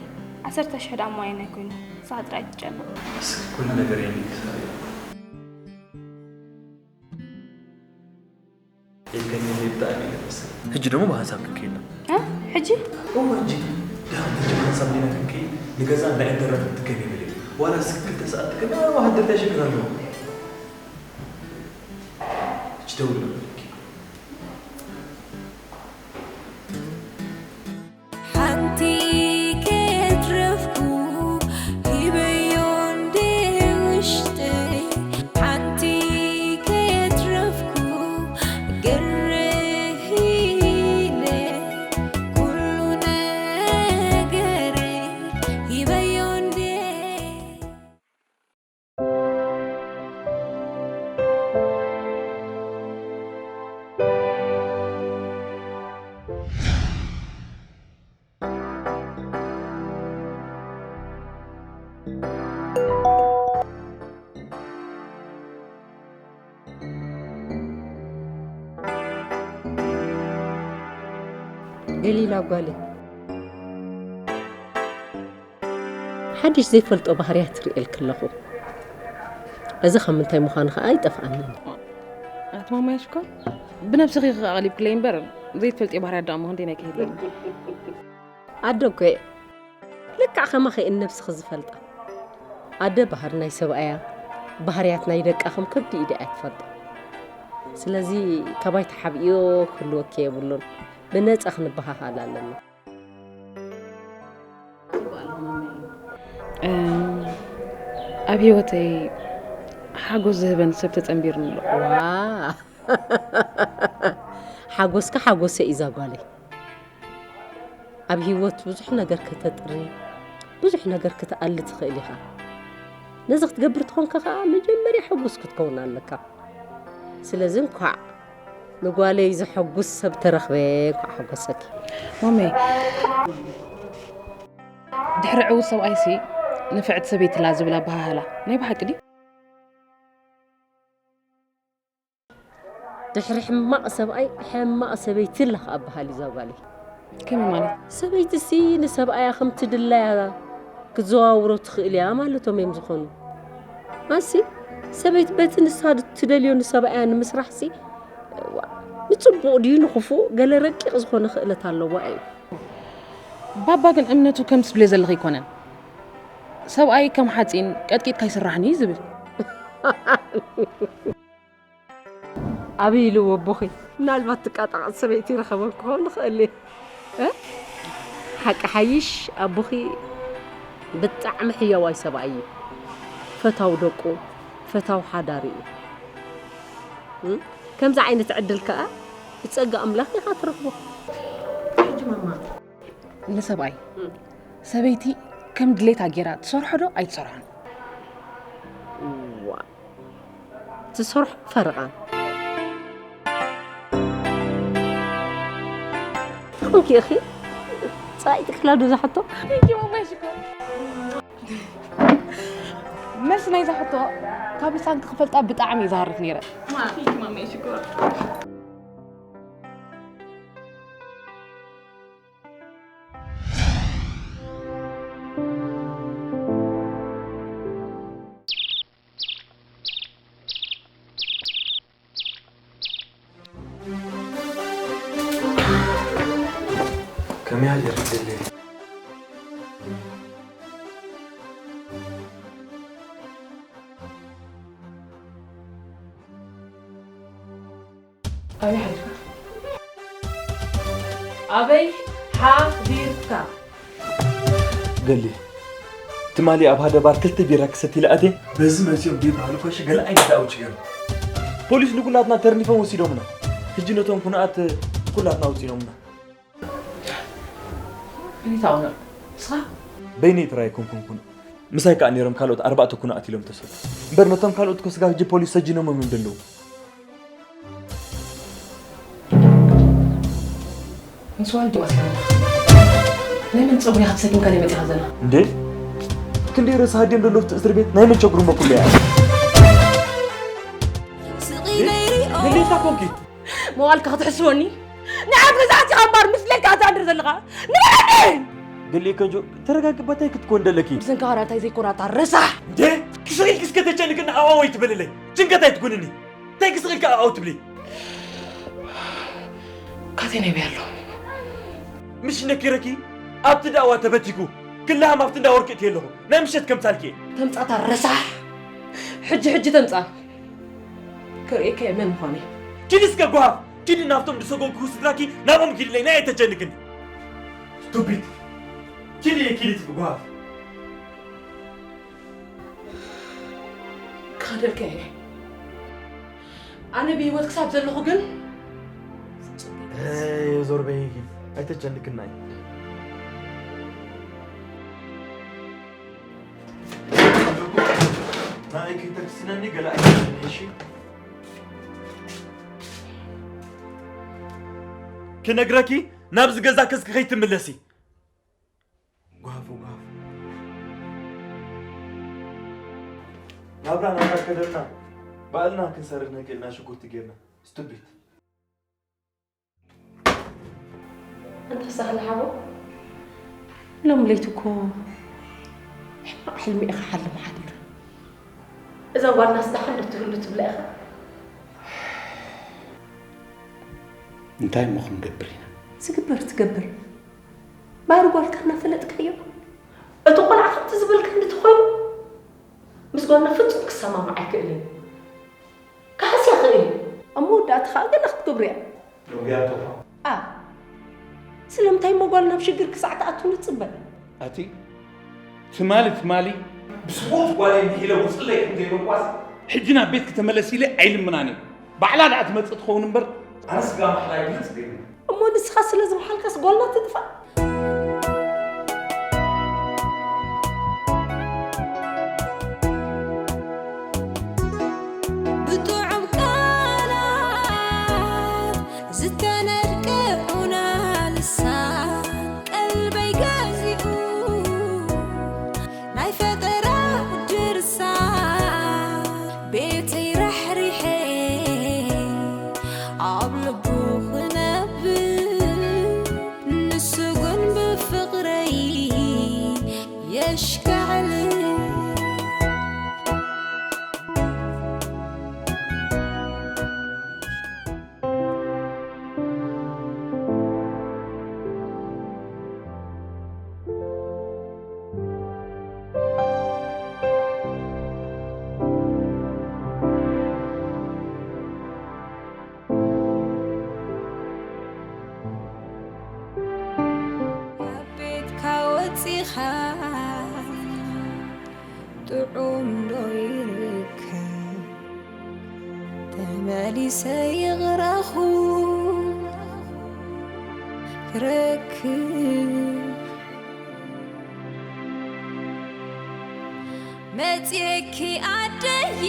ዓሰርተ ሽሕ ደኣ እሞ ኣየናይ ኮይኑ? ንስኻ ጥራይ ኣይትጨነቕ። እስኪ ኩሉ ነገር የንኪ ሳሪ። የከኛ ብጣዕሚ እየ ደስ። ሕጂ ደሞ ብሓንሳብ ክንከይድ ኢና። እ? ሕጂ? እወ ሕጂ። ደሓን ሕጂ ብሓንሳብ ዲና ክንከይድ ንገዛ እንዳ ኢንተርነት ክትገሚ በሊ። ዋላ እስኪ ክልተ ሰዓት ትገሚ ኣርባ ሓደርታ ሽግር ኣለዎ። ሕጂ ደውል በለኪ። ሓንቲ ከየትረፍኩ ሂበዮ እንዴ ውሽጠይ ሓንቲ ከየትረፍኩ ግርህ ኢለ ኩሉ ነገረይ ሂበዮ እንዴ ገሊላ ጓለይ። ሓድሽ ዘይፈልጦ ባህርያት ርእየልኪ ኣለኹ። እዚ ካብ ምንታይ ምዃኑ ኸኣ ኣይጠፍኣንን። ኣቲ ማማየ ሽኮር፣ ብነብስኺ ኣቕሊብክለይ እምበር፣ ዘይትፈልጥዮ ባህርያት ደኣ እሞ ክንደይ ናይ ከይድለኒ። ኣደ እኮ እየ። ልክዕ ከማኺ እየን ነብስኺ ዝፈልጣ። ኣደ ባህሪ ናይ ሰብኣያ፣ ባህርያት ናይ ደቃ ከም ከብዲ ኢዳ እያ ትፈልጣ። ስለዚ ካባይ ተሓቢእዮ ክህልወኪ የብሉን። ብነጻ ክንበሃሃል ኣለና። ኣብ ህይወተይ ሓጎስ ዝህበን ሰብ ተጸንቢርኒ ኣሎ። ዋ ሓጎስካ ሓጎሰ እዩ ዛጓለይ። ኣብ ህይወት ብዙሕ ነገር ከተጥሪ፣ ብዙሕ ነገር ክትኣሊ ትኽእል ኢኻ። ነዚ ክትገብር ትኾንካ ከዓ መጀመርያ ሕጉስ ክትከውን ኣለካ። ስለዚ እንኳዕ ንጓለይ ዘሐጉስ ሰብ ተረኽበ፣ እንኳዕ ሓጎሰኪ። ማመይ ድሕሪ ዕዉት ሰብኣይሲ ንፍዕቲ ሰበይቲ ላ ዝብል ኣበሃህላ ናይ ብሓቂ ድዩ? ድሕሪ ሕማቕ ሰብኣይ ሕማቕ ሰበይቲ ኣላ ክኣበሃል እዩ ዛጓለይ። ከመይ ማለት? ሰበይትሲ ንሰብኣያ ከምቲ ድላያ ክትዘዋውሮ ትኽእል እያ ማለቶም እዮም ዝኾኑ። ኣሲ ሰበይቲ በቲ ንሳ ትደልዮ ንሰብኣያ ንምስራሕሲ ዋ፣ ንጽቡቕ ድዩ ንኽፉእ ገለ ረቂቕ ዝኾነ ክእለት ኣለዋ እዩ። ባባ ግን እምነቱ ከም ትብልዮ ዘለኺ ኣይኮነን። ሰብኣይ ከም ሓፂን ቀጥቂጥካ ኣይስራሕን እዩ ዝብል። ኣበይ ኢልዎ ኣቦኺ? ምናልባት ትቃጣቐጥ ሰበይቲ ይረኸበን ክኸውን ንኽእል እየ። እ? ሓቂ ሓይሽ ኣቦኺ ብጣዕሚ ሕያዋይ ሰብኣይ እዩ። ፈታው ደቁ፣ ፈታው ሓዳሩ እዩ። እ? ከምዚ ዓይነት ዕድል ከኣ ብጸጋ ኣምላኽ ኢኻ ትረኽቦ። ሕጂ ማማ ንሰብኣይ ሰበይቲ ከም ድሌታ ጌራ ትሰርሖ ዶ ኣይትሰርሖን? ዋ ትሰርሖ ፈረቓን ኦኬ እኺ ጻይ ትክላ ዶ ዝሓቶ መልሲ ናይዛ ሕቶ ካብ ልሳንኪ ክፈልጣ ብጣዕሚ እየ ዝሃርፍ ነይረ። ከመይ ሃገር ትደሊ? ኣበይ ሓዲርካ? ኣበይ ሓዲርካ? ገሊ ትማሊ ኣብ ሃደ ባር ክልተ ቢራ ክሰቲ ኢለ ኣትየ። በዚ መጺኦም ደይበሃሉ ኮሽ ገለ ዓይነት ኣውጭ ገይሩ። ፖሊስ ንኩላትና ተርኒፎም ወሲዶምና። ሕጂ ነቶም ኩነኣት ኩላትና ኣውጺኦምና። እንዴት ኣውነ እስኻ በይነይ ጥራይ ኣይኮንኩን ኩነ ምሳይ ከኣ ነይሮም ካልኦት ኣርባዕተ ኩነ ኣትሎም ተሰዱ እምበር ነቶም ካልኦት ኮስጋ ሕጂ ፖሊስ ሰጂኖሞም እዮም ዘለዉ። ንስዋ ልጅ ዋስለና ናይ መን ጸጉሪ ኢኻ ተሰኪምካ ናይ መጺኻ ዘላ እንዴ ክንደይ ርእሲ ሃድዮም ዘለዉ እቲ እስር ቤት ናይ መን ቸግሩ መኩሉ እያ ግዴታ ኮንኪ መዋልካ ክትሕስወኒ ንዓብ ገዛ ኣቲኻ እምበር ምስ ለካ ትኣድር ዘለኻ ንበለኒ ገሊኤ ከንጆ ተረጋጊ ባታይ ክትኮን ደለኪ ብዘንካ ኻራ እንታይ ዘይኮናታ ረሳሕ እንዴ ክስኺልኪ እስከ ተጨንቅና ኣዋ ወይ ትበልለይ ጭንቀት ኣይትኩንኒ እንታይ ክስኺልኪ ኣዋ ትብሊ ካቴና ይበይ ኣሎ ምሽ ነኪረኪ ኣብቲ ዳዋ ተበቲኩ ክላሃም ኣብቲ እንዳ ወርቂ እትየ ኣለኹ ናይ ምሸት ከምሳልኪ እየ ተምጻታ ረሳሕ ሕጂ ሕጂ ተምጻ ክርእየካ እየ መን ምዃነይ ኪዲ እስከ ጓሃፍ ኪዲ ናብቶም ዝሰጎምኩ ስድራኪ ናብኦም ኪድለይ ናይ ኣይተጨንቅኒ ስቱፒድ ኪዲ እየ ኪዲ ትብል ጓሃፍ ክኸደልካ እየ ኣነ ብህይወት ክሳብ ዘለኹ ግን ዞር በይ ኣይተጨንቅናይ ናበይ ከይተክስነኒ ገለ ኣይመስለኒ እሺ ክነግረኪ ናብዚ ገዛ ከስኪ ከይትምለሲ ጓፉ ጓፉ ናብራ ናብራ ከደና ባዕልና ክንሰርሕ ንክእልና ሽጉርቲ ጌርና ስቱቢት ኣንታ ሳህለ ሓቦ ሎም ለይቲ እኮ ሕልሚ ኢኻ ሓልም ሓዲራ። እዛ ጓልናስ ደሓን ዶ ትህሉ ትብላ ኢኻ? እንታይ እሞ ክንገብር ኢና? ዝግበር ትገብር። ባህሪ ጓልካ እናፈለጥካዮ። እቲ ቆልዓ ከምቲ ዝበልካ እንድትኾይኑ ምስ ጓልና ፍጹም ክሰማማዕ ኣይክእልን እዩ። ክሓስ ይኽእል እዩ። ኣብ መወዳእታ ኸኣ ገለ ክትገብሩ እያ። ደንጉያቶ እኳ። ኣ ስለምንታይ እሞ ጓል ናብ ሽግር ክሳዕ ትኣቱ ንጽበ? ኣቲ ትማሊ ትማሊ ብስፖርት ጓለይ ምሒለ ውጽለይ ከም ዘይበልኳስ ሕጂ ናብ ቤት ክተመለስ ኢለ ኣይልምናን እየ። ባዕላ ደኣ ትመጽእ ትኸውን እምበር ኣነ ስጋ ማሕላይ ግልጽ ገይሩ። እሞ ንስኻ ስለ ዝመሓልካስ ጓልና ትጥፋእ? ብጥዑም ቃላት ዝተነድቀ ዑና ልሳን ቀልበይ ገዚኡ ናይ ፈጠራ ድርሳን ቤተይ ራሕሪሐ ኣብ ልቡ ክነብር ንሱ ግን ብፍቕረይ የሽክዕል። ካብ ቤትካ ወጺኻ ጥዑም ዶ ይርከብ? ተመሊሰ ይቕረኹ ክረክብ መጽየኪ ኣደይ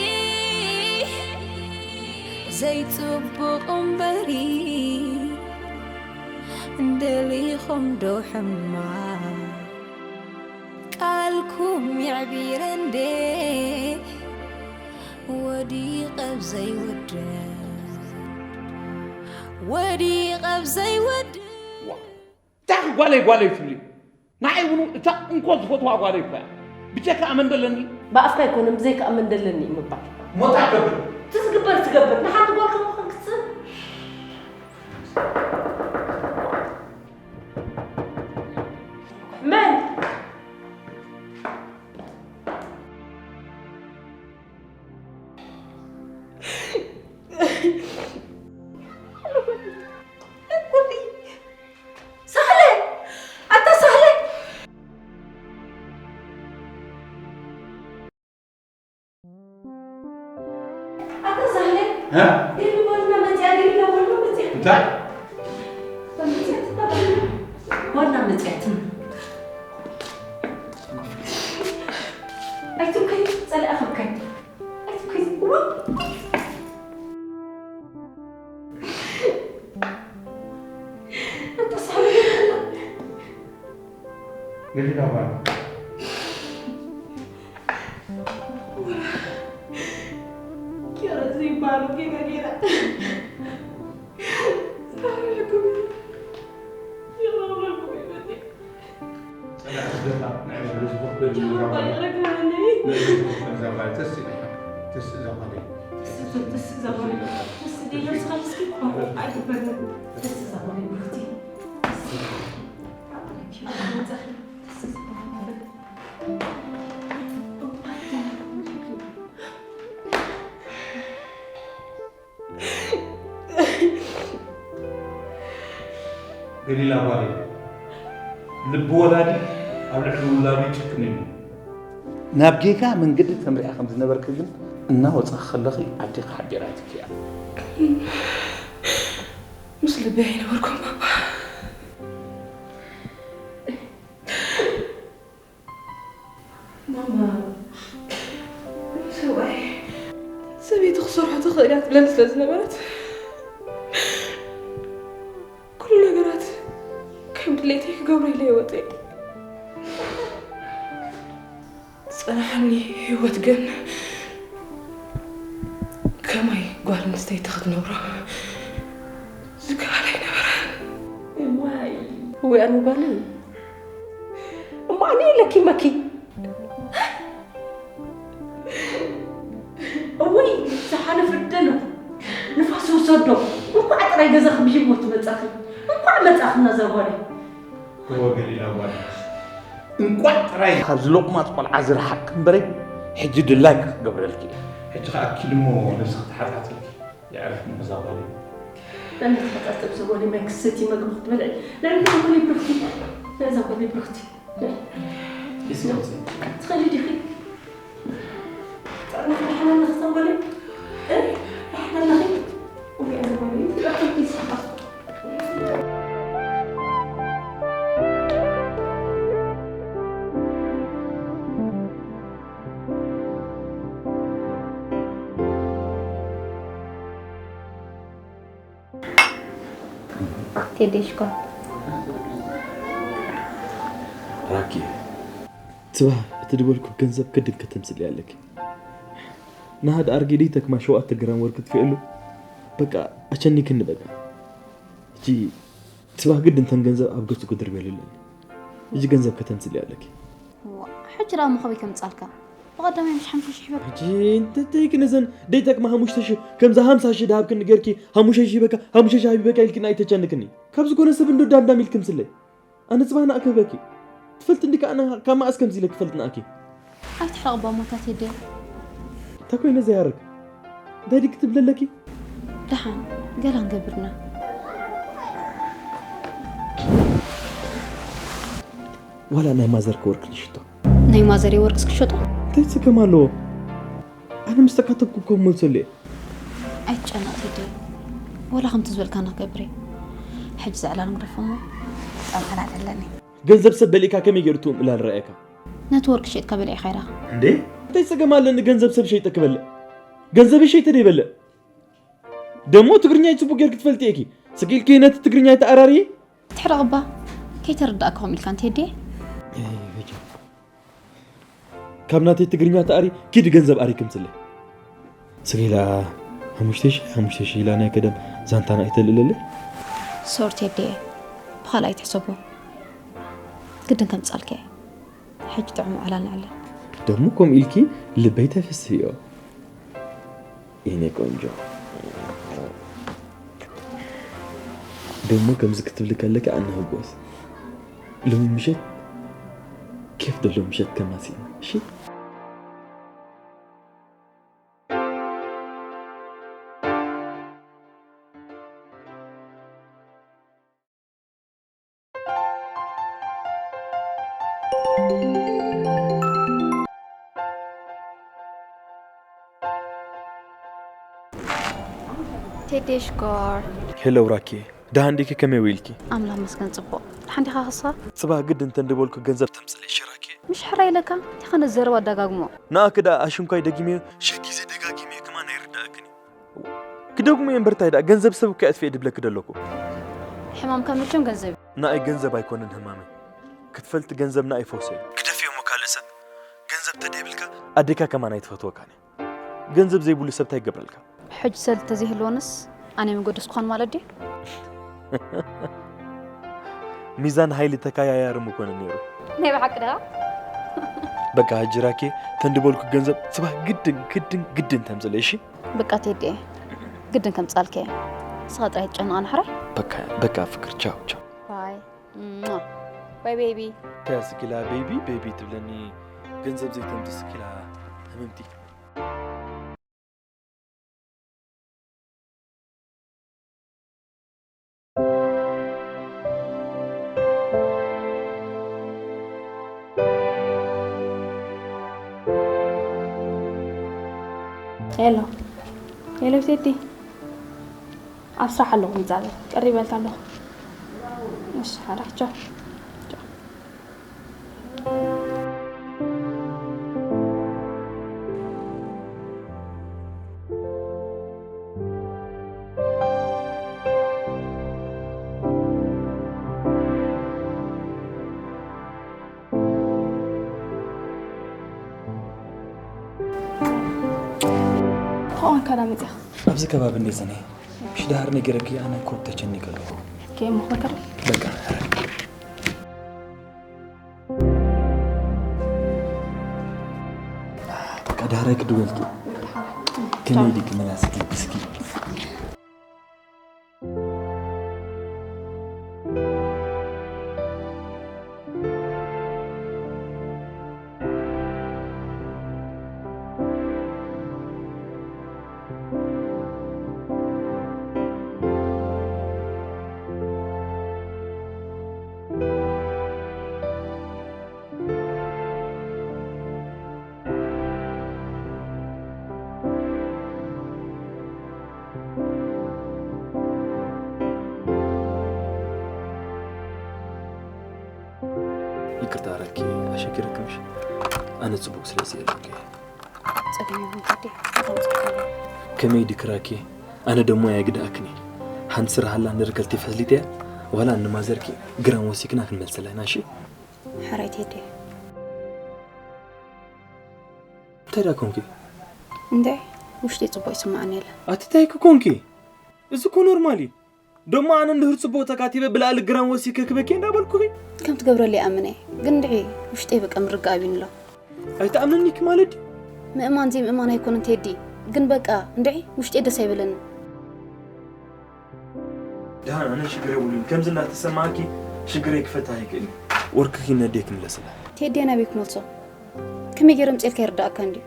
ዘይጽቡቕ እምበሪ እንደሊኹም ዶ ሕማቕ ቃልኩም የዕቢረ እንዴ ወዲቐ ኣብ ዘይወድእ ወዲቐ ኣብ ዘይወድእ። ዋ፣ እንታይ ጓለይ ጓለይ ትብሊ? ንዓይ እውን እታ እንኮ ዝፈትዋ ጓለይ እኮ እያ። ብጀካ ኣመን ደለኒ? ብኣፍካ ኣይኮነን፣ ብዘይካ ኣመን ደለኒ እዩ ምባል። ሞታ ገብር። እቲ ዝግበር ትገብር። ንሓንቲ ጓል ከም ምዃን ክትስእን። መን? ሳህለ! ኣታ ሳህለ! ኣታ ሳህለ! እ? ገሊ ጓልና መጽያ፣ ገሊ ጓልና መጽያ። እንታይ? መጽያ ትባል። ጓልና መጽያ ትም። ኣይትብከይ፣ ጸላኢ ክብከይ። ገሊላ ጓል። ጌራ ዘይባሉ ጌጋ ጌራ። ገሊላ ጓለይ፣ ልቢ ወላዲ ኣብ ልዕሊ ውላዱ ይጭክን እዩ። ናብ ጌጋ መንገዲ ተምርያ ከም ዝነበርኪ ግን እናወጻኺ ከለኺ ኣዴኺ ሓቢራትኪ እያ። ምስ ልበይ ኣይነበርኩን ባባ። ማማ፣ ሰብኣይ ሰበይቲ ክሰርሖ ትኽእል እያ ትብለኒ ስለ ዝነበረት፣ ኩሉ ነገራት ከም ድሌተይ ክገብሮ ኢለ እየ ወፅየ። ዝጸንሓኒ ህይወት ግን ከማይ ጓል ኣንስተይቲ ክትነብሮ ዝከኣል ኣይነበረን። እዋይ፣ ወይ ኣነ ጓለይ። እሞ ኣነ የለኪ መኪ። ሰዶ፣ እንኳዕ ጥራይ ገዛኺ ብሂወት መጻኺ። እንኳዕ መጻኺ ናዛ ጓለይ። እወ ገሊላ ጓለይ። እንኳዕ ጥራይ ካብዚ ሎቕማጽ ቆልዓ ዝረሓቕ እምበረይ፣ ሕጂ ድላይኪ ክገብረልኪ እየ። ሕጂ ከኣ ኪዲ እሞ ነብስኺ ተሓጻጽብኪ። የዕርፍ እሞ እዛ ጓለይ። ለምን ተሓጻጽብ እዛ ጓለይ ማይ ክሰቲ መግቢ ክትበልዕ። ለምን ትኾኒ ብርኽቲ? ነዛ ጓለይ ብርኽቲ። እስኪ ትኸሊ ዲኺ? ጥዕና ደሓን ኣለኺ እዛ ጓለይ? እ? ደሓን ኣለኺ? ወይ ኣነ ጓለይ፣ ትጠፍእኪ ስሓ። ቴዲ ሽኮር። ራኪ። ጽባህ እቲ ድበልኩ ገንዘብ ግድን ከተምጽልያ ኣለኪ። ንሃድ ኣርጊ ደይተክማ ሸውዓተ ግራም ወርቂ ትፍእሉ። በቃ ኣቸኒክኒ በቃ። እጂ ጽባህ ግድን ተን ገንዘብ ኣብ ገጹ ክድርብየሉ ኣለኒ። እጂ ገንዘብ ከተምጽልያ ኣለኪ። ዋ፣ ሕጂ ደኣ መኸበይ ከምጻልካ? ብቐዳማይ ምሽ ሓምሳ ሽሕ በል። ሕጂ እንተተይክነዘን ደይጠቅማ ሓሙሽተ ሽሕ፣ ከምዛ ሓምሳ ሽሕ ደሃብክኒ ጌርኪ፣ ሓሙሽተ ሽሕ በካ፣ ሓሙሽተ ሽሕ ሃቢ በካ ኢልክና ኣይተጨንቅኒ። ካብ ዝኾነ ሰብ እንዶ ዳንዳም ኢልኪ ምስለይ። ኣነ ጽባሕ ንኣክብበኪ። ትፈልጥ እንዲ ከኣ ካብ መኣስ ከምዚ ኢለ ክፈልጥ ንኣኪ። ኣይትሕረቕ ባሞታት የደ። እንታይ ኮይነ ዘይሃርግ? እንታይ ድክ ትብለለኪ? ደሓን፣ ገላ ንገብርና። ዋላ ናይ ማዘር ክወርክ ንሽቶ። ናይ ማዘር ወርክስ ክሸጦ? እንታይ ጽገም ኣለዎ? ኣነ ምስ ተካተብኩ እኮ መልሰሉ እየ። ኣይትጨነቕ ቴዲ። ዋላ ከምቲ ዝበልካ ንክገብር እየ። ሕጂ ዘዕላል ንግደፎ እሞ ጸብዓ ላዕለኒ። ገንዘብ ሰብ በሊዕካ ከመይ ገይሩ ትእም እላል ረኣየካ? ነቲ ወርክ ሸይጥካ በሊዕካ ኢኻ። እንዴ? እንታይ ጸገም ኣለኒ ገንዘብ ሰብ ሸይጠ ክበልዕ? ገንዘብ ሸይጠ ደይበልዕ? ደሞ ትግርኛ ጽቡቅ ጌርክ ትፈልጥ እየኪ። ስቅ ኢልኪ ነቲ ትግርኛ ተኣራሪ። ትሕረቕ እባ። ከይተረዳእካ ከምኡ ኢልካ እንተ ሄድየ። ኤይ፣ በጃ። ካብ ናተይ ትግርኛ ተኣሪ ኪድ ገንዘብ ኣሪ ክምጽለይ። ስቅ ኢላ ሓሙሽተ ሺሕ፣ ሓሙሽተ ሺሕ ኢላ ናይ ቀደም ዛንታና ኣይተልእለለይ። ሶሪ ቴዲየ። ብኻልእ ኣይትሕሰቦ። ግድን ከምጻልካ እየ። ሕጂ ጥዑም ዕላል ንዕለል። ደሞ ከምኡ ኢልኪ ልበይ ተፍስህዮ። የኔ ቆንጆ። ደሞ ከምዚ ክትብሊ ከለኪ ኣነ ህጎስ። ሎሚ ምሸት ኬፍ ደሎ ምሸት ከማሲና። እሺ? ቴዲ ሽኮር። ሄሎ ራኪ፣ ደሃን ዲኪ? ከመይ ውኢልኪ? ኣምላኽ መስገን ጽቡቕ። ደሓን ዲኻ ክሳ? ጽባህ ግድ እንተ እንድበልኩ ገንዘብ ተምጽለይ ሽራኪ። ምሽ ሕራይ ኢለካ፣ እንታይ ኸነ ዘረባ ኣደጋግሞ? ንኣኪ ደኣ ኣሽንኳይ ደጊመዮ፣ ሸኪ ግዜ ደጋጊመዮ ከማን ኣይርድኣክን እዩ። ክደግሞ እየ እምበር እንታይ ደኣ፣ ገንዘብ ሰብ እኮ ኣጥፍኤ ድብለኪ ደለኩ። ሕማምካ መቸም ገንዘብ እዩ። ንኣይ ገንዘብ ኣይኮነን ህማመይ። ክትፈልጢ ገንዘብ ንኣይ ፈውሰይ እዩ። ግደፍዮ እሞ ካልእ ሰብ። ገንዘብ ተደይብልካ ኣዴካ ከማን ኣይትፈትወካን እያ። ገንዘብ ዘይብሉ ሰብ እንታይ ይገብረልካ? ሕጂ ሰልዲ ተዘይህልወንስ ኣነ መገደስኩኻን ማለት ድዩ? ሚዛን ሃይሊ ተካያያሪ ምኮነ ነይሩ። ናይ ብሓቂ ድኻ? በቃ ሕጂ ራኬ ተንድበልኩ ገንዘብ ጽባህ ግድን ግድን ግድን ተምጽለይ እሺ? በቃ ቴዲ ግድን ከምጻልከ። ንስኻ ጥራይ ትጨንቐኒ ሕራይ? በቃ በቃ ፍቅር ቻው ቻው። ባይ። ሟ። ባይ ቤቢ። እንታይ ስኪላ ቤቢ ቤቢ ትብለኒ? ገንዘብ ዘይተምጽ ስኪላ ህምምቲ። ሄሎ ሄሎ ቴዲ። ኣብ ስራሕ ኣለኹ፣ ንዛረብ ቀሪበልካ ኣለኹ። እሺ፣ ሓራሕ፣ ቻው። ቻው። ተኾንካ ዳ መፅኻ? ኣብዚ ከባቢ እንዴ ዘነ? ምሽ ደሃር ነጊረኪ ኣነ ኮብ ተጨኒቀ ኣለኹ። ከየም ኾከር? በቃ፣ ሕራይ። በቃ፣ ደሃራይ ክድወልኪ። ከመይ ዲኪ መላስኪ፣ እስኪ? ይቅርታ ራኪ፣ ኣሸኪረክምሽ? ኣነ ጽቡቅ ስለ ዝየለኩ። ጸገም የብሉን ቴዲ፣ ኣውጽእ። ከመይ ድክራኪ? ኣነ ደሞ ኣይግድኣክኒ። ሓንቲ ስራሕ ኣላ ንርከልቲ ፈስሊትያ፣ ዋላ ንማዘርኪ ግራም ወሲክና ክንመልሰላ ኢና፣ እሺ? ሕራይ ቴዲ። እንታይ ዳ ኮንኪ? እንዴ፣ ውሽጢ ጽቡቅ ይስማዓኒ የለ። ኣቲ እንታይ ኮንኪ? እዚ እኮ ኖርማል እዩ። ደሞ ኣነ እንድህር ጽቡቕ ተካቲበ ብልኣሊ ግራም ወሲከ ክበኪ እንዳበልኩኺ። ከም ትገብረለይ ኣምነ፣ ግን ድዒ ውሽጠይ በቃ ምርጋእ ኣብዩኒ ኣሎ። ኣይትኣምንኒኪ ማለት ድዩ? ምእማን ዘይምእማን ኣይኮነን ቴዲ፣ ግን በቃ እንድዒ ውሽጠይ ደስ ኣይበለኒ። ደሓን ኣነ ሽግር የብሉን። ከምዚ እንዳተሰማዓኪ ሽግረይ ክፈታ ኣይክእልን። ወርክኺ ነዴ ክምለስላ። ቴዲ ናበይ ክመልሶ? ከመይ ገይረ ምፅኤልካ ይርዳእካ እንድዩ?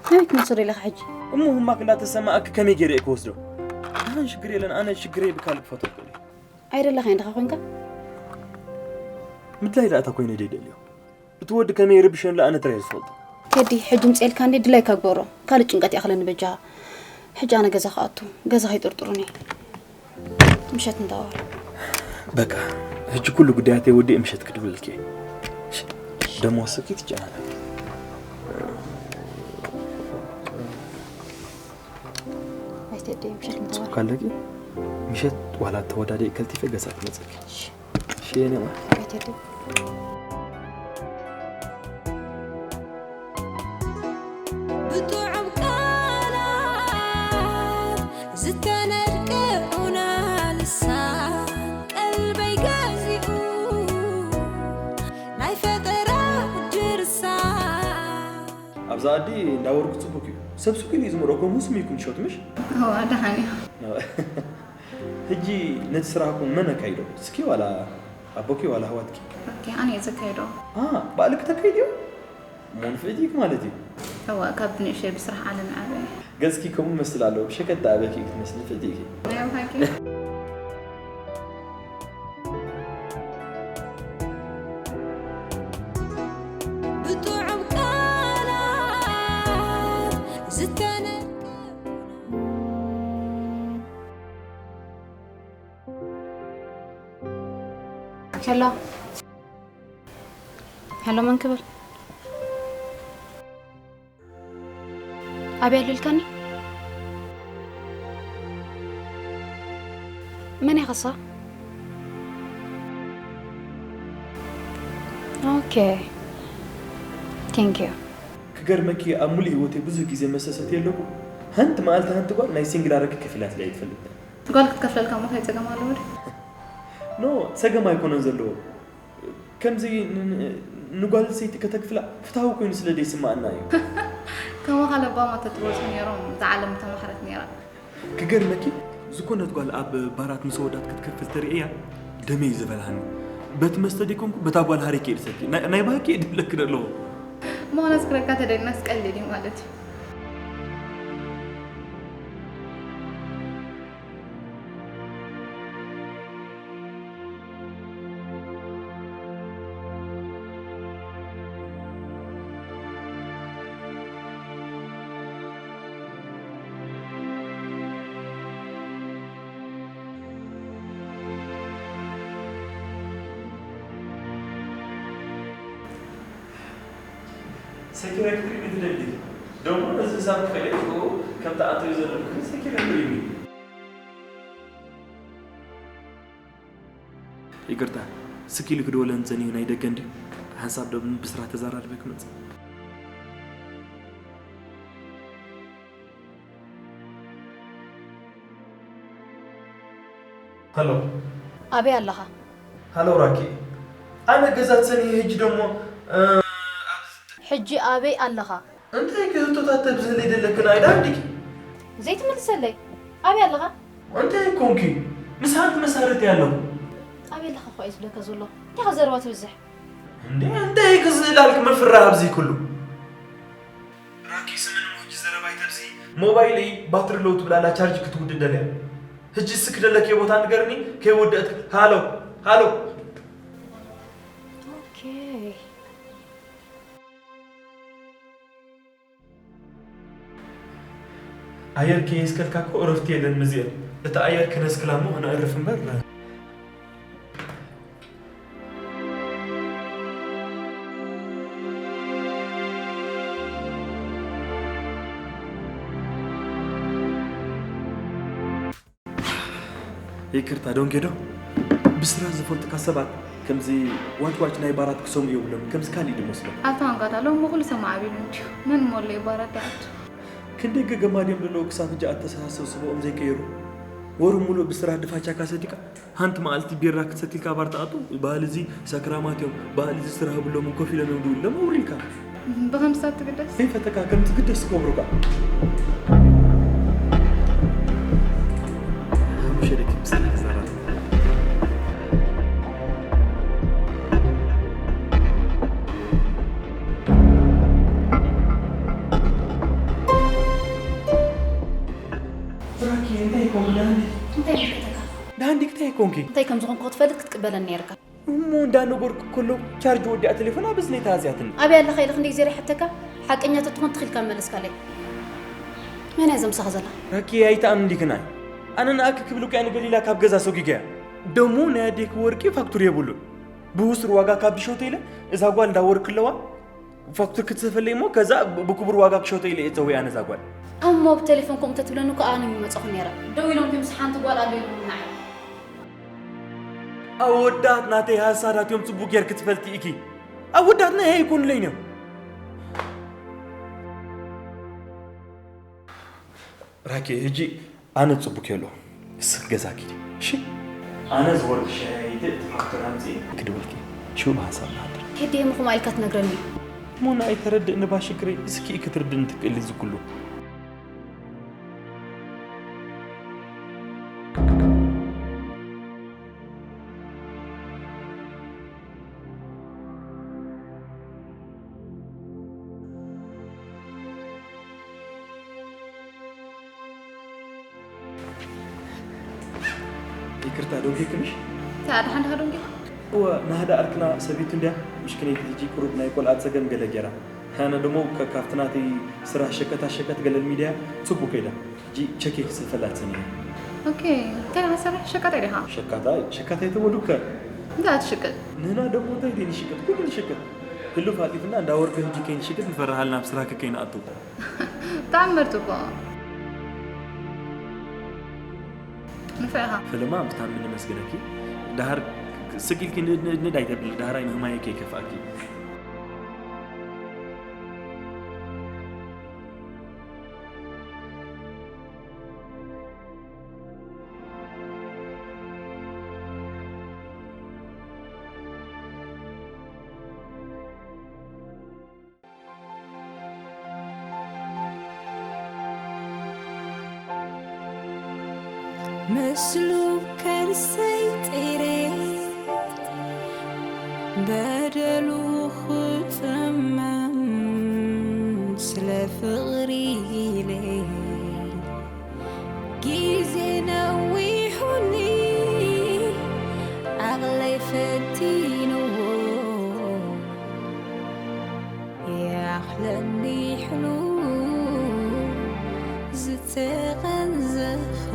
ናበይ ክመልሶ ደለኻ ሕጂ? እሞ ህማክ እንዳተሰማኣኪ ከመይ ገይረ እየ ክወስዶ? ኣነ ሽግር የለን፣ ኣነ ሽግረይ ብካልእ ክፈቶ እኮ እየ። ኣይደለኻይ እንድኻ ኮንካ? ምድላይ ዳእታ ኮይነ ደይደልዮ። እቲ ወዲ ከመይ ይርብሸኒ ኣነ ጥራይ ዝፈልጦ። ቴዲ፣ ሕጂ ምፅኤልካ እንዴ ድላይካ ግበሮ። ካልእ ጭንቀት ይኣኽለኒ በጃኻ። ሕጂ ኣነ ገዛ ክኣቱ፣ ገዛ ከይጥርጥሩኒ። ምሸት እንዳወር በቃ ሕጂ ኩሉ ጉዳያተይ ወዲእ ምሸት ክድውልልኪ እየ። ደሞ ወሰኪ ትጨናነቂ። ኣይተደይ ምሸት እንዳወር ካለኪ ምሸት ዋላ ተወዳደ ከልቲፈ ገዛ ክመፀኪ። እሺ የኔ ማር። ኣይተደይ ብጥዑም ቃላት ዝተነድቀዑና ልሳን ቀልበይ ገዚኡ ናይ ፈጠራ ድርሳን። ኣብዛ ኣዲ እንዳ ወርቂ ጽቡቅ እዩ። ሰብ ሱቅ ኢሉ እዩ ዝምርዖ፣ ከምኡ ስም ይኩን ሸጥ ምሽ? እዋ፣ ደሓን እዩ። ሕጂ ነቲ ስራሕኩም መን ኣካይዶ? እስኪ ዋላ ኣቦኪ ዋላ ኣሕዋትኪ? ኦኬ፣ ኣነ እየ ዘካይዶ። ኣ፣ ባዕልኪ ተካይድዮ? እሞ ንፍዕቲ ኢኪ ማለት እዩ። እዋ፣ ካብ ብንእሽተይ ብስራሕ ዓለም ይዓበየ። ገጽኪ ከምኡ ይመስል ኣሎ፣ ብሸከት ደኣ ኣበኪ ኢኪ ትመስሊ፣ ንፍዕቲ ኢኪ። ናይ ብሓቂ። ብጥዑም ቃላት ዝተነድቀ ሄሎ ሄሎ፣ መን ክብል? ኣበይ ኣሎ ኢልካኒ? መን ኢኻ ንስኻ? ኦኬ፣ ቴንክ ዩ። ክገርመኪ ኣብ ሙሉእ ህይወተይ ብዙሕ ግዜ መስተ ሰትየ ኣለኹ። ሓንቲ መዓልቲ ሓንቲ ጓል ናይ ሲንግል ኣረቂ ከፊላትለይ ኣይትፈልጥን። ጓል ክትከፍለልካ እሞ እንታይ ጸገም ኣለዎ ድዩ? ኖ፣ ጸገም ኣይኮነን ዘለዎ። ከምዚ ን- ን- ንጓል ኣንስተይቲ ከተክፍላ ፍትሃዊ ኮይኑ ስለ ዘይስምዓና እዩ። ከማኻ ለባማት ተትበዝሑ ነይሮም እዛ ዓለም ምተማህረት ነይራ። ክገርመኪ ዝኾነት ጓል ኣብ ባራት ምስ ኣወዳት ክትከፍል ተርእያ ደመይ ዝበልሃኒ። በቲ መስተ ደይኮንኩ በታ ጓል ሃሪከ ይልሰኪ። ናይ ናይ ባህኪ እየ ድብለኪ ደለኹ። ምዃኑ ኣስክረካ ተደይናስ ቀሊል እዩ ማለት እዩ። ሰኪረ ክትርኢ ትደሊ ደሞ ነዚ ህሳብ ክፈለጥኩ ከም ተኣተዩ ዘለኩ ሰኪረ ክትርኢ ይቅርታ ስኪሉ ክድወለን ጸኒሑ ናይ ደገ እንድዩ ሓንሳብ ደሞ ብስራ ተዘራርበ ክመጽእ ሃሎ ኣበይ ኣለኻ? ሃሎ ራኪ ኣነ ገዛ ጸኒሑ ሕጂ ደሞ ሕጂ ኣበይ ኣለኻ? እንታይ ክህቶታት ተብዝህለይ ደለክን ኣይዳ እንዲኪ? ዘይትምልሰለይ ኣበይ ኣለኻ? እንታይ ኮንኪ? ምስ ሓንቲ መሳርሕቲ ኣለኹ። ኣበይ ኣለኻ እኳ እዩ ዝብለካ ዘሎ። እንታይ ካብ ዘረባ ትብዝሕ? እንዴ እንታይ ክዝላልክ መፍራ ኣብዚ ኩሉ? ራኪ ስምን ሞጂ ዘረባይ ተብዚ ሞባይለይ ባትሪ ሎው ትብላላ ቻርጅ ክትውድእ ደልያ። ሕጂ እስክ ደለክዮ ቦታ ንገርኒ ከይወደእት ሃሎ ሃሎ። ኦኬ። ኣየር ከየስከልካ እኮ እረፍቲ የለን ምዝኤል። እቲ ኣየር ክነስክላ እሞ ክነእርፍ እምበር። ይቅርታ ዶንጌዶ፣ ብስራ ዝፈልጡካ ሰባት ከምዚ ዋጭ ዋጭ ናይ ባራት ክሰምዑ የብሎም። ከምዚ ካሊእ ድመስሎ። ኣታ ዋንጋታ ሎም ኩሉ ሰማዕ ኣቢሉ እንዲዩ። መን ሞሎ ይባራት ይኣቱ? ክንደይ ገገማ ድዮም ዘለዉ ክሳብ ሕጂ ኣተሳሰብ ስብኦም ዘይቀየሩ? ወሩ ሙሉእ ብስራሕ ድፋቻካ ሰቲካ፣ ሓንቲ መዓልቲ ቢራ ክትሰትልካ ባር ትኣቱ? ባህሊ እዚ ሰክራማት እዮም፣ ባህሊ እዚ ስራሕ የብሎምን፣ ኮፍ ኢሎም እዮም ድውሎም ውሪልካ። ብኸምስታት ትግደስ? ከይፈተካ ከም ትግደስ ክገብሩካ። ሓሙሽተ ደቂቕ ብሰላም ክዛረብ። ብራኪ፣ እንታይ ኮንክ? ደሃንዲ? እንታይ ይምልከተካ? ደሃንዲ፣ እንታይ ኮንኪ? እንታይ ከም ዝኾንኩ ክትፈልጥ ክትቅበለኒ ነይርካ። እሞ እንዳነገርኩ ከሎ ቻርጅ ወዲኣ ቴሌፎን ኣብ እዝነይ ተሃዝያትኒ። ኣበይ ኣለኻ ኢለ ክንደይ ግዜ ይሓተካ? ሓቀኛ ተትኾን ትኺልካ መለስካለይ። መን እያ ዘምሳኻ ዘላ? ራኪ ኣይትኣምን ዲክናይ? ኣነ ንኣኪ ክብል እኮ እየ ንገሊላ ካብ ገዛ ሰጒገያ። ደሞ ናይ ኣዴኪ ወርቂ ፋክቱር የብሉን። ብውሱር ዋጋ ካብ ዝሸቶ ኢለ እዛ ጓል እንዳ ወርቂ ኣለዋ ፋክቱር ክትሰፈለይ እሞ ከዛ ብ-፣ ብክቡር ዋጋ ክሸቶ ኢለ እየ ጸዊያ ነዛ ጓል። እሞ ብቴሌፎን ከምኡ ተትብለኒ እኮ ኣነ ምመጻኹ ነይረ። ደው ኢሎም ምስ ሓንቲ ጓል ኣሎ ኢሎም ንዓይ። ኣወዳት ናተይ ሃሳዳት እዮም፣ ጽቡቅ ጌርኪ ትፈልጢ ኢኪ። ኣወዳት ናይ ኣይኮኑለይን እዮም። ራኪ፣ ሕጂ ኣነ ጽቡቅ የሎ። እስኪ ገዛ ኪዲ። እሺ? ኣነ ዝወርድ ሻሂ ኣይተ እቲ ፋክተር ኣምጺ ክድወልኪ። ሽው ብሓንሳብ ንሓድር። ከደይ ምኹም ኢልካ ትነግረኒ? እሞ ንኣይ ተረድእኒ ባሽክረይ፣ እስኪ ክትርድእኒ ትክእሊ እዚ ኩሉ። ይቅርታ፣ ደንጉይክምሽ? እንታይ፣ ኣድሓን ድኻ ደንጉይካ? እወ፣ ናህዳ ኣርክና ሰቢቱ እንድያ፣ ምሽክነይቲ ሕጂ ቁሩብ ናይ ቆልዓ ጸገም ገለ ጌራ። ኣነ ደሞ ከ-፣ ካብቲ ናተይ ስራሕ ሸቀጣ ሸቀጥ ገለ ሚድያ ጽቡቅ ከይዳ። ሕጂ ቸክ ክጽሕፈላ ትሰኒ። ኦኬ፣ እንታይ ኢኻ ትሰርሕ? ሸቃጣይ ዲኻ? ሸቃጣይ? ሸቃጣይ ተበሉከ? እንታይ ትሽቅጥ? ንህና ደሞ እንታይ ደይ ንሽቅጥ? ኩሉ ንሽቅጥ። ህሉፍ ኣሊፍና እንዳ ወርቂ ሕጂ ከይንሽቅጥ ንፈርሃልና፣ ኣብ ስራክ ከይንኣቱ። ተኣምር ጽቡቕ። ንፍዕኻ። ፈለማ ብታሚ ንመስግነኪ። ደሃር ስቅ ኢልኪ ን-፣ ን-፣ ንዳይ ተብሊ፣ ደሃራይ ምህማየ ከይከፍኣኪ። ምስሉ ከርሰይ ጢረ በደሉ ክጽመም ስለ ፍቕሪ ኢለ ግዜ ነዊሑኒ ዓቕለይ ፈቲንዎ ይኣኽለኒ ሕሉፍ ዝተቐንዘኽዎ።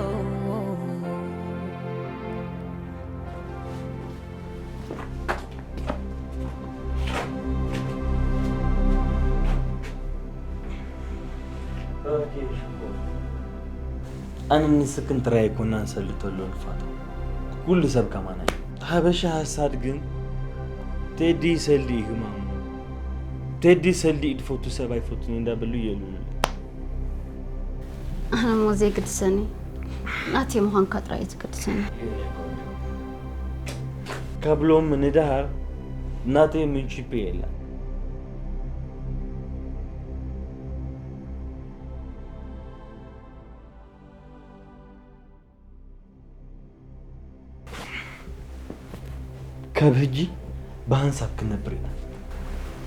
ኣነ ንስክን ጥራይ ኣይኮናን ሰልዲ ተሎ ንፋቶ። ኩሉ ሰብ ከማና እዩ። ሓበሻ ሓሳድ ግን ቴዲ ሰልዲ እዩ ህማሙ። ቴዲ ሰልዲ እዩ ዝፈቱ ሰብ ኣይፈቱን እንዳበሉ እየሉሉ። ኣነ እሞ ዘይግድሰኒ ናተይ ምዃንካ ጥራይ እዩ ዝግድሰኒ። ካብ ሎሚ ንደሃር ናተይ ምንቺፕ የላ። ካብ ሕጂ ብሃንሳብ ክንነብር ኢና።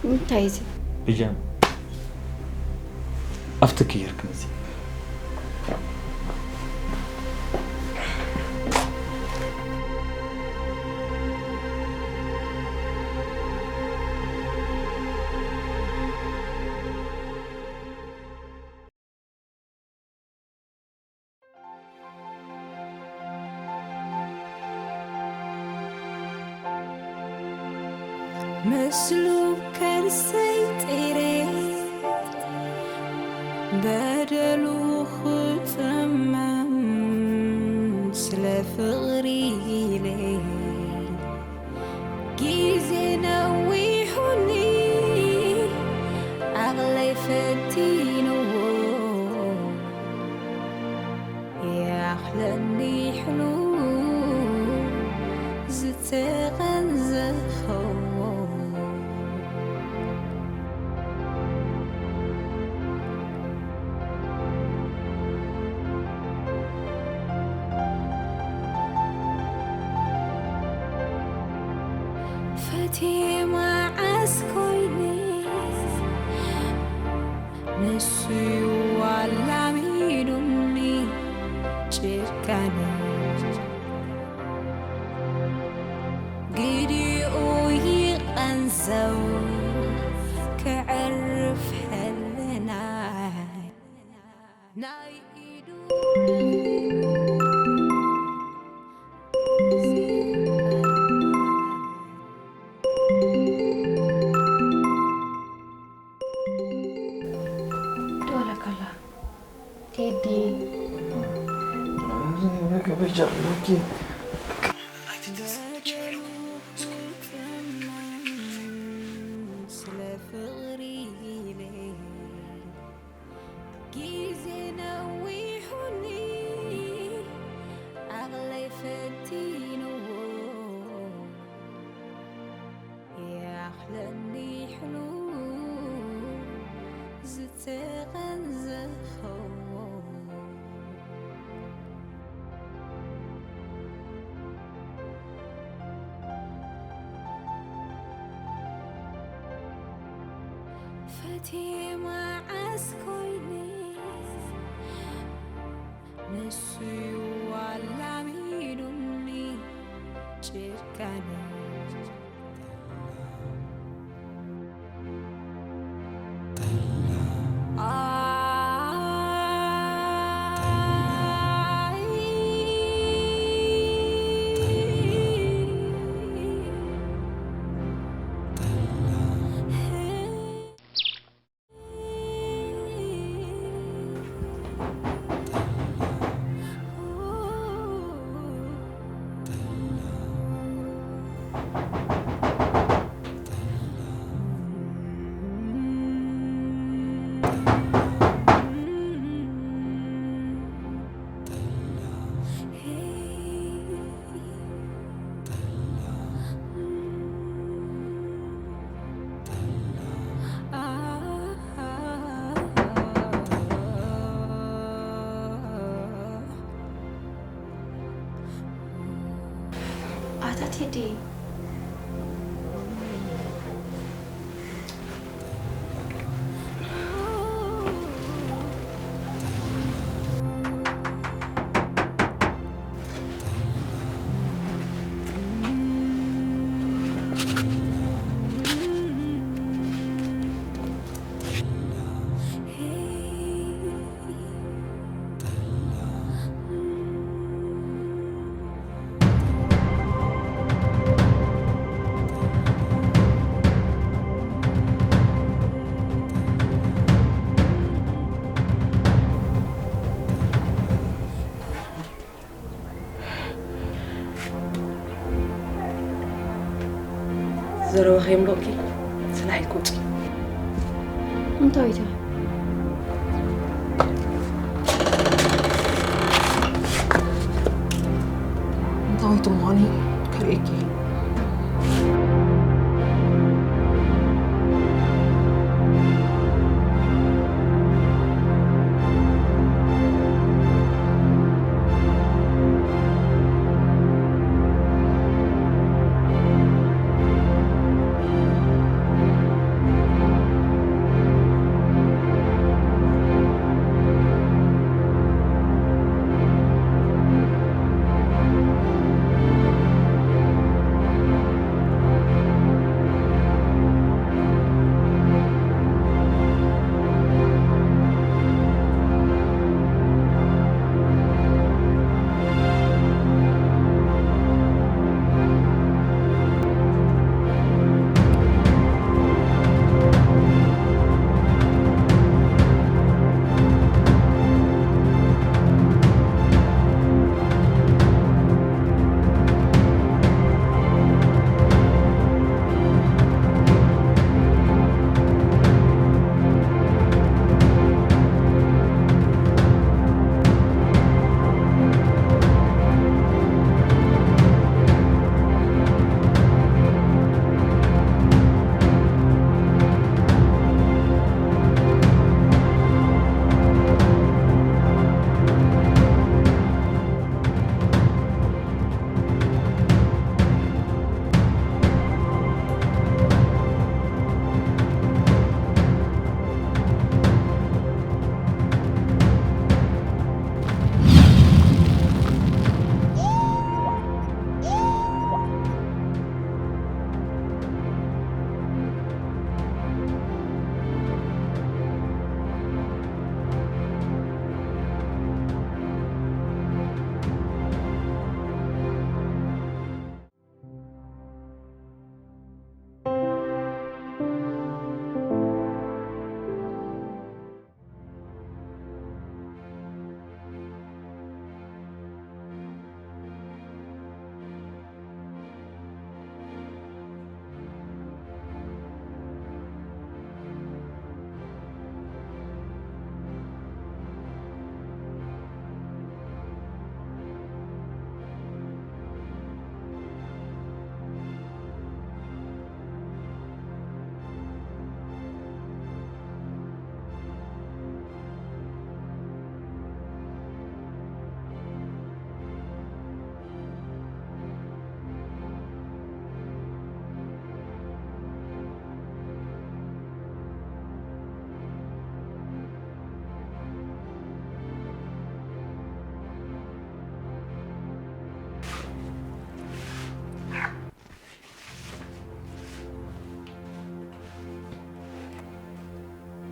እንታይ እዚ? ብጃማ ኣብቲ ክየር ክመጽእ። ምስሉ ከርሰይ ጢረ በደሉ ክጽመም ስለ ፍቕሪ ፈትየ መዓስ ኮይነ ንሱ ኣላሚዱኒ ጭካነ። ግዲኡ ይቐንዘው ከዕርፍ ሕልናይ ናይ ኢዱ ደወለካላ ቴዲ። ስለ ፍቕሪ ኢለ ግዜ ነዊሑኒ ዓቕለይ ፈቲንዎ ይኣኽለኒ ሕሉፍ ዝተቐንዘኽዎ። ፈትየ መዓስ ኮይነ ንሱ ኣላሚዱኒ ጭካነ። ኣታ ቴዲ። ዘረባ ከየምለቕኪ ስራሕ ኢልኪ ውፂ። እንታይ ኢተ? እንታይ ምዃኑ ከርእየኪ።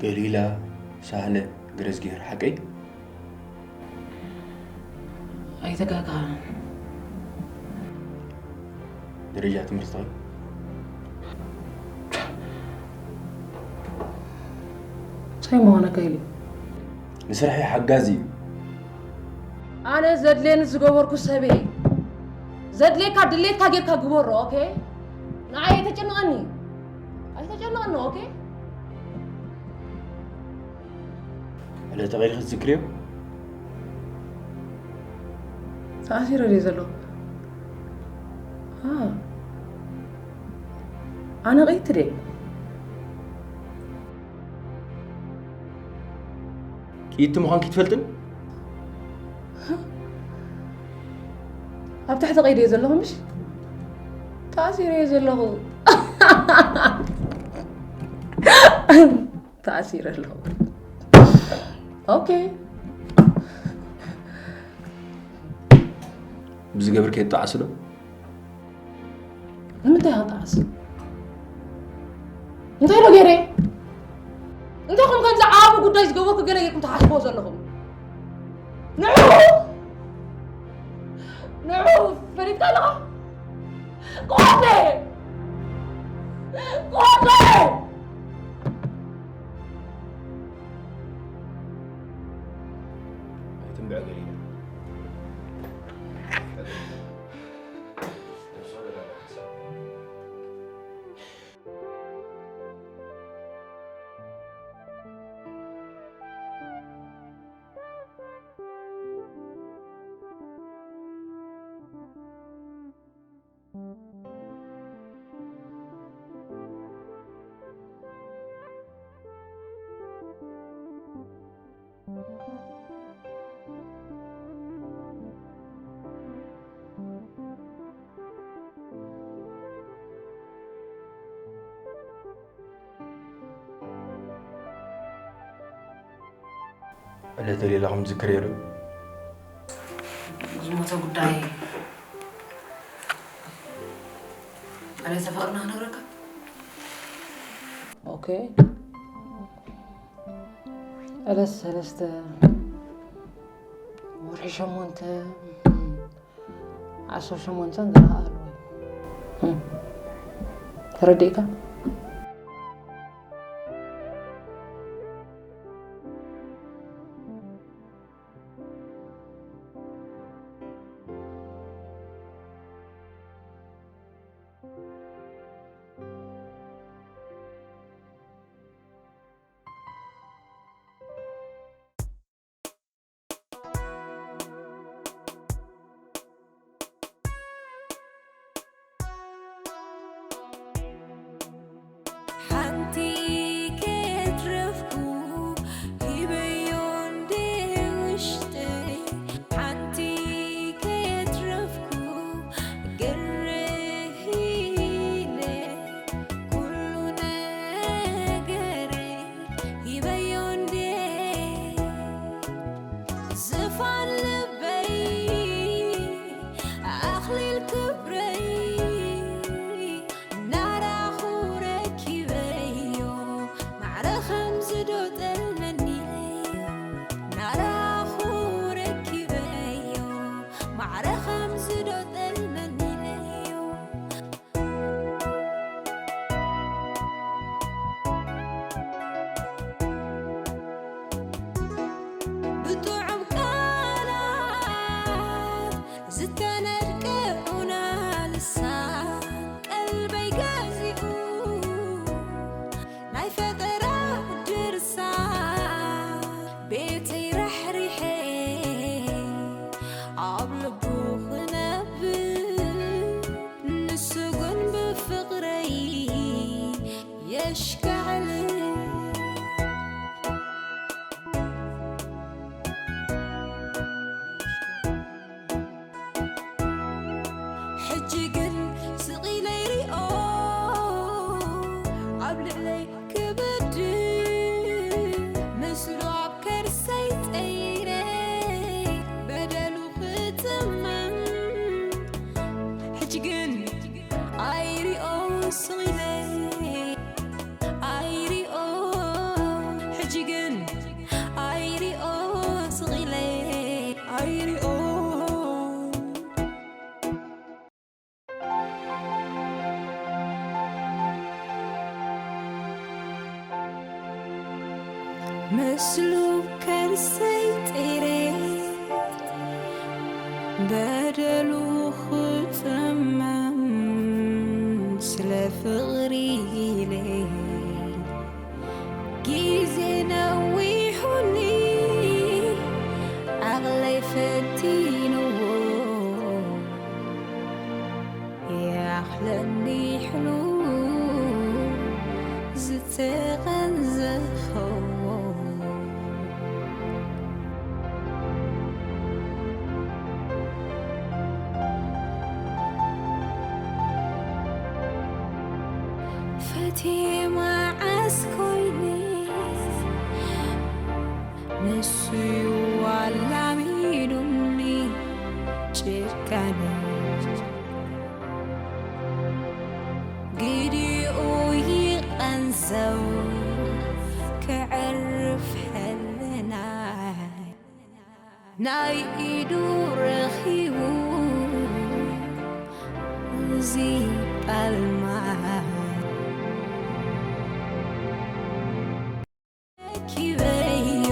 ኤሊላ ሳህለ ገረዝጊሄር ሓቀይ? ኣይተጋግኻን። ደረጃ ትምህርትኺ? እንታይ ምዃነካ ኢሉ? ንስርሐይ ሓጋዚ እዩ። ኣነ ዘድልየኒ ዝገበርኩ ሰበይ። ዘድልየካ ድሌትካ ጌርካ ግበሮ። ኦኬ፣ ንዓይ ኣይተጨንቐኒ፣ ኣይተጨንቐኒ። ኦኬ። ዕለተ ቀይድኺ ትዝክርዮ? ተኣሲረ ድየ ዘለኹ? አ፣ ኣነ ቀይቲ ድየ? ክኢቲ ምዃንኪ ትፈልጥን? ኣብ ትሕቲ ቀይዲ እየ ዘለኹ። ምሽ ተኣሲረ እየ ዘለኹ። ተኣሲረ ኣለኹ። ኦኬ። ብዝገብር ከይጠዓስ ዶ? ንምንታይ ክጠዓስ? እንታይ ዶ ገይረ? እንታይ ኹም ከምዚ ዓቢ ጉዳይ ዝገበርኩ ገለ ጌርኩም ትሓስብዎ ዘለኹም? ንዑ! ንዑ! ፈሊጥካ ኣለኻ? ቆጸ! ቆጸ! ኣይትንብዐ ገሊላ። ዕለተ ሌላኹም ዝክር የሉ። ዝሞተ ጉዳይ ዕለተ ፍቕርና ክነግረካ። ኦኬ። ዕለት ሰለስተ ወርሒ ሸሞንተ ዓሰርተ ሸሞንተን ዝረኣሉ። ተረዲእካ? ምስሉ ከርሰይ ጢረ በደሉ ክጽመም ስለ ፍቕሪ ኢለ ግዜ ነዊሑኒ ዓቕለይ ፈቲንዎ። ይኣኽለኒ ሕሉፍ ዝተቐንዘኽዎ። ፈትየ መዓስ ኮይነ ንሱ እዩ ኣላሚዱኒ ጭካነ። ግዲኡ ይቐንዘው ከዕርፍ ሕልናይ። ናይ ኢዱ ረኺቡ እዚ ቃልማ ረኪበዮ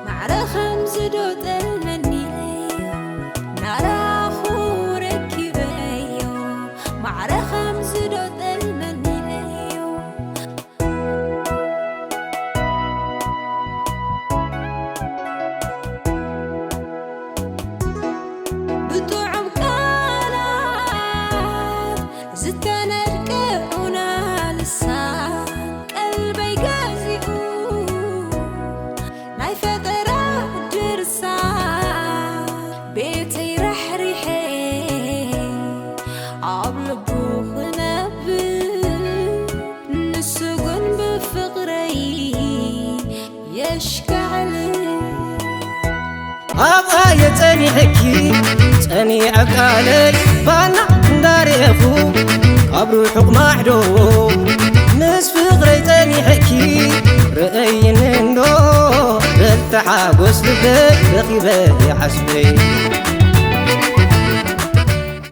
ማዕረ ከምዚ ዶ ጠልመኒ ኢለዮ። ናራኹ ረኪበዮ ማዕረ ከምዚ ዶ ጠልመኒ ኢለዮ። ብጥዑም ቃላት ዝተነድቀ ዑና ልሳን ቀልበይ ገዚኡ ናይ ፈጠራ ድርሳን ቤተይ ራሕሪሐ ኣብ ልቡ ክነብር ንሱ ግን ብፍቕረይ የሽካዕል። ኣብኣ የጸኒሐኪ ጸኒዐ ቃለይ ባና እንዳርኤኹ ካብ ርሑቕ ማዕዶ ምስ ፍቕረይ ጸኒሐኪ ርአይኒ እንዶ በልቲ ሓጎስ ልበይ ረኺበ ይዓስበይ።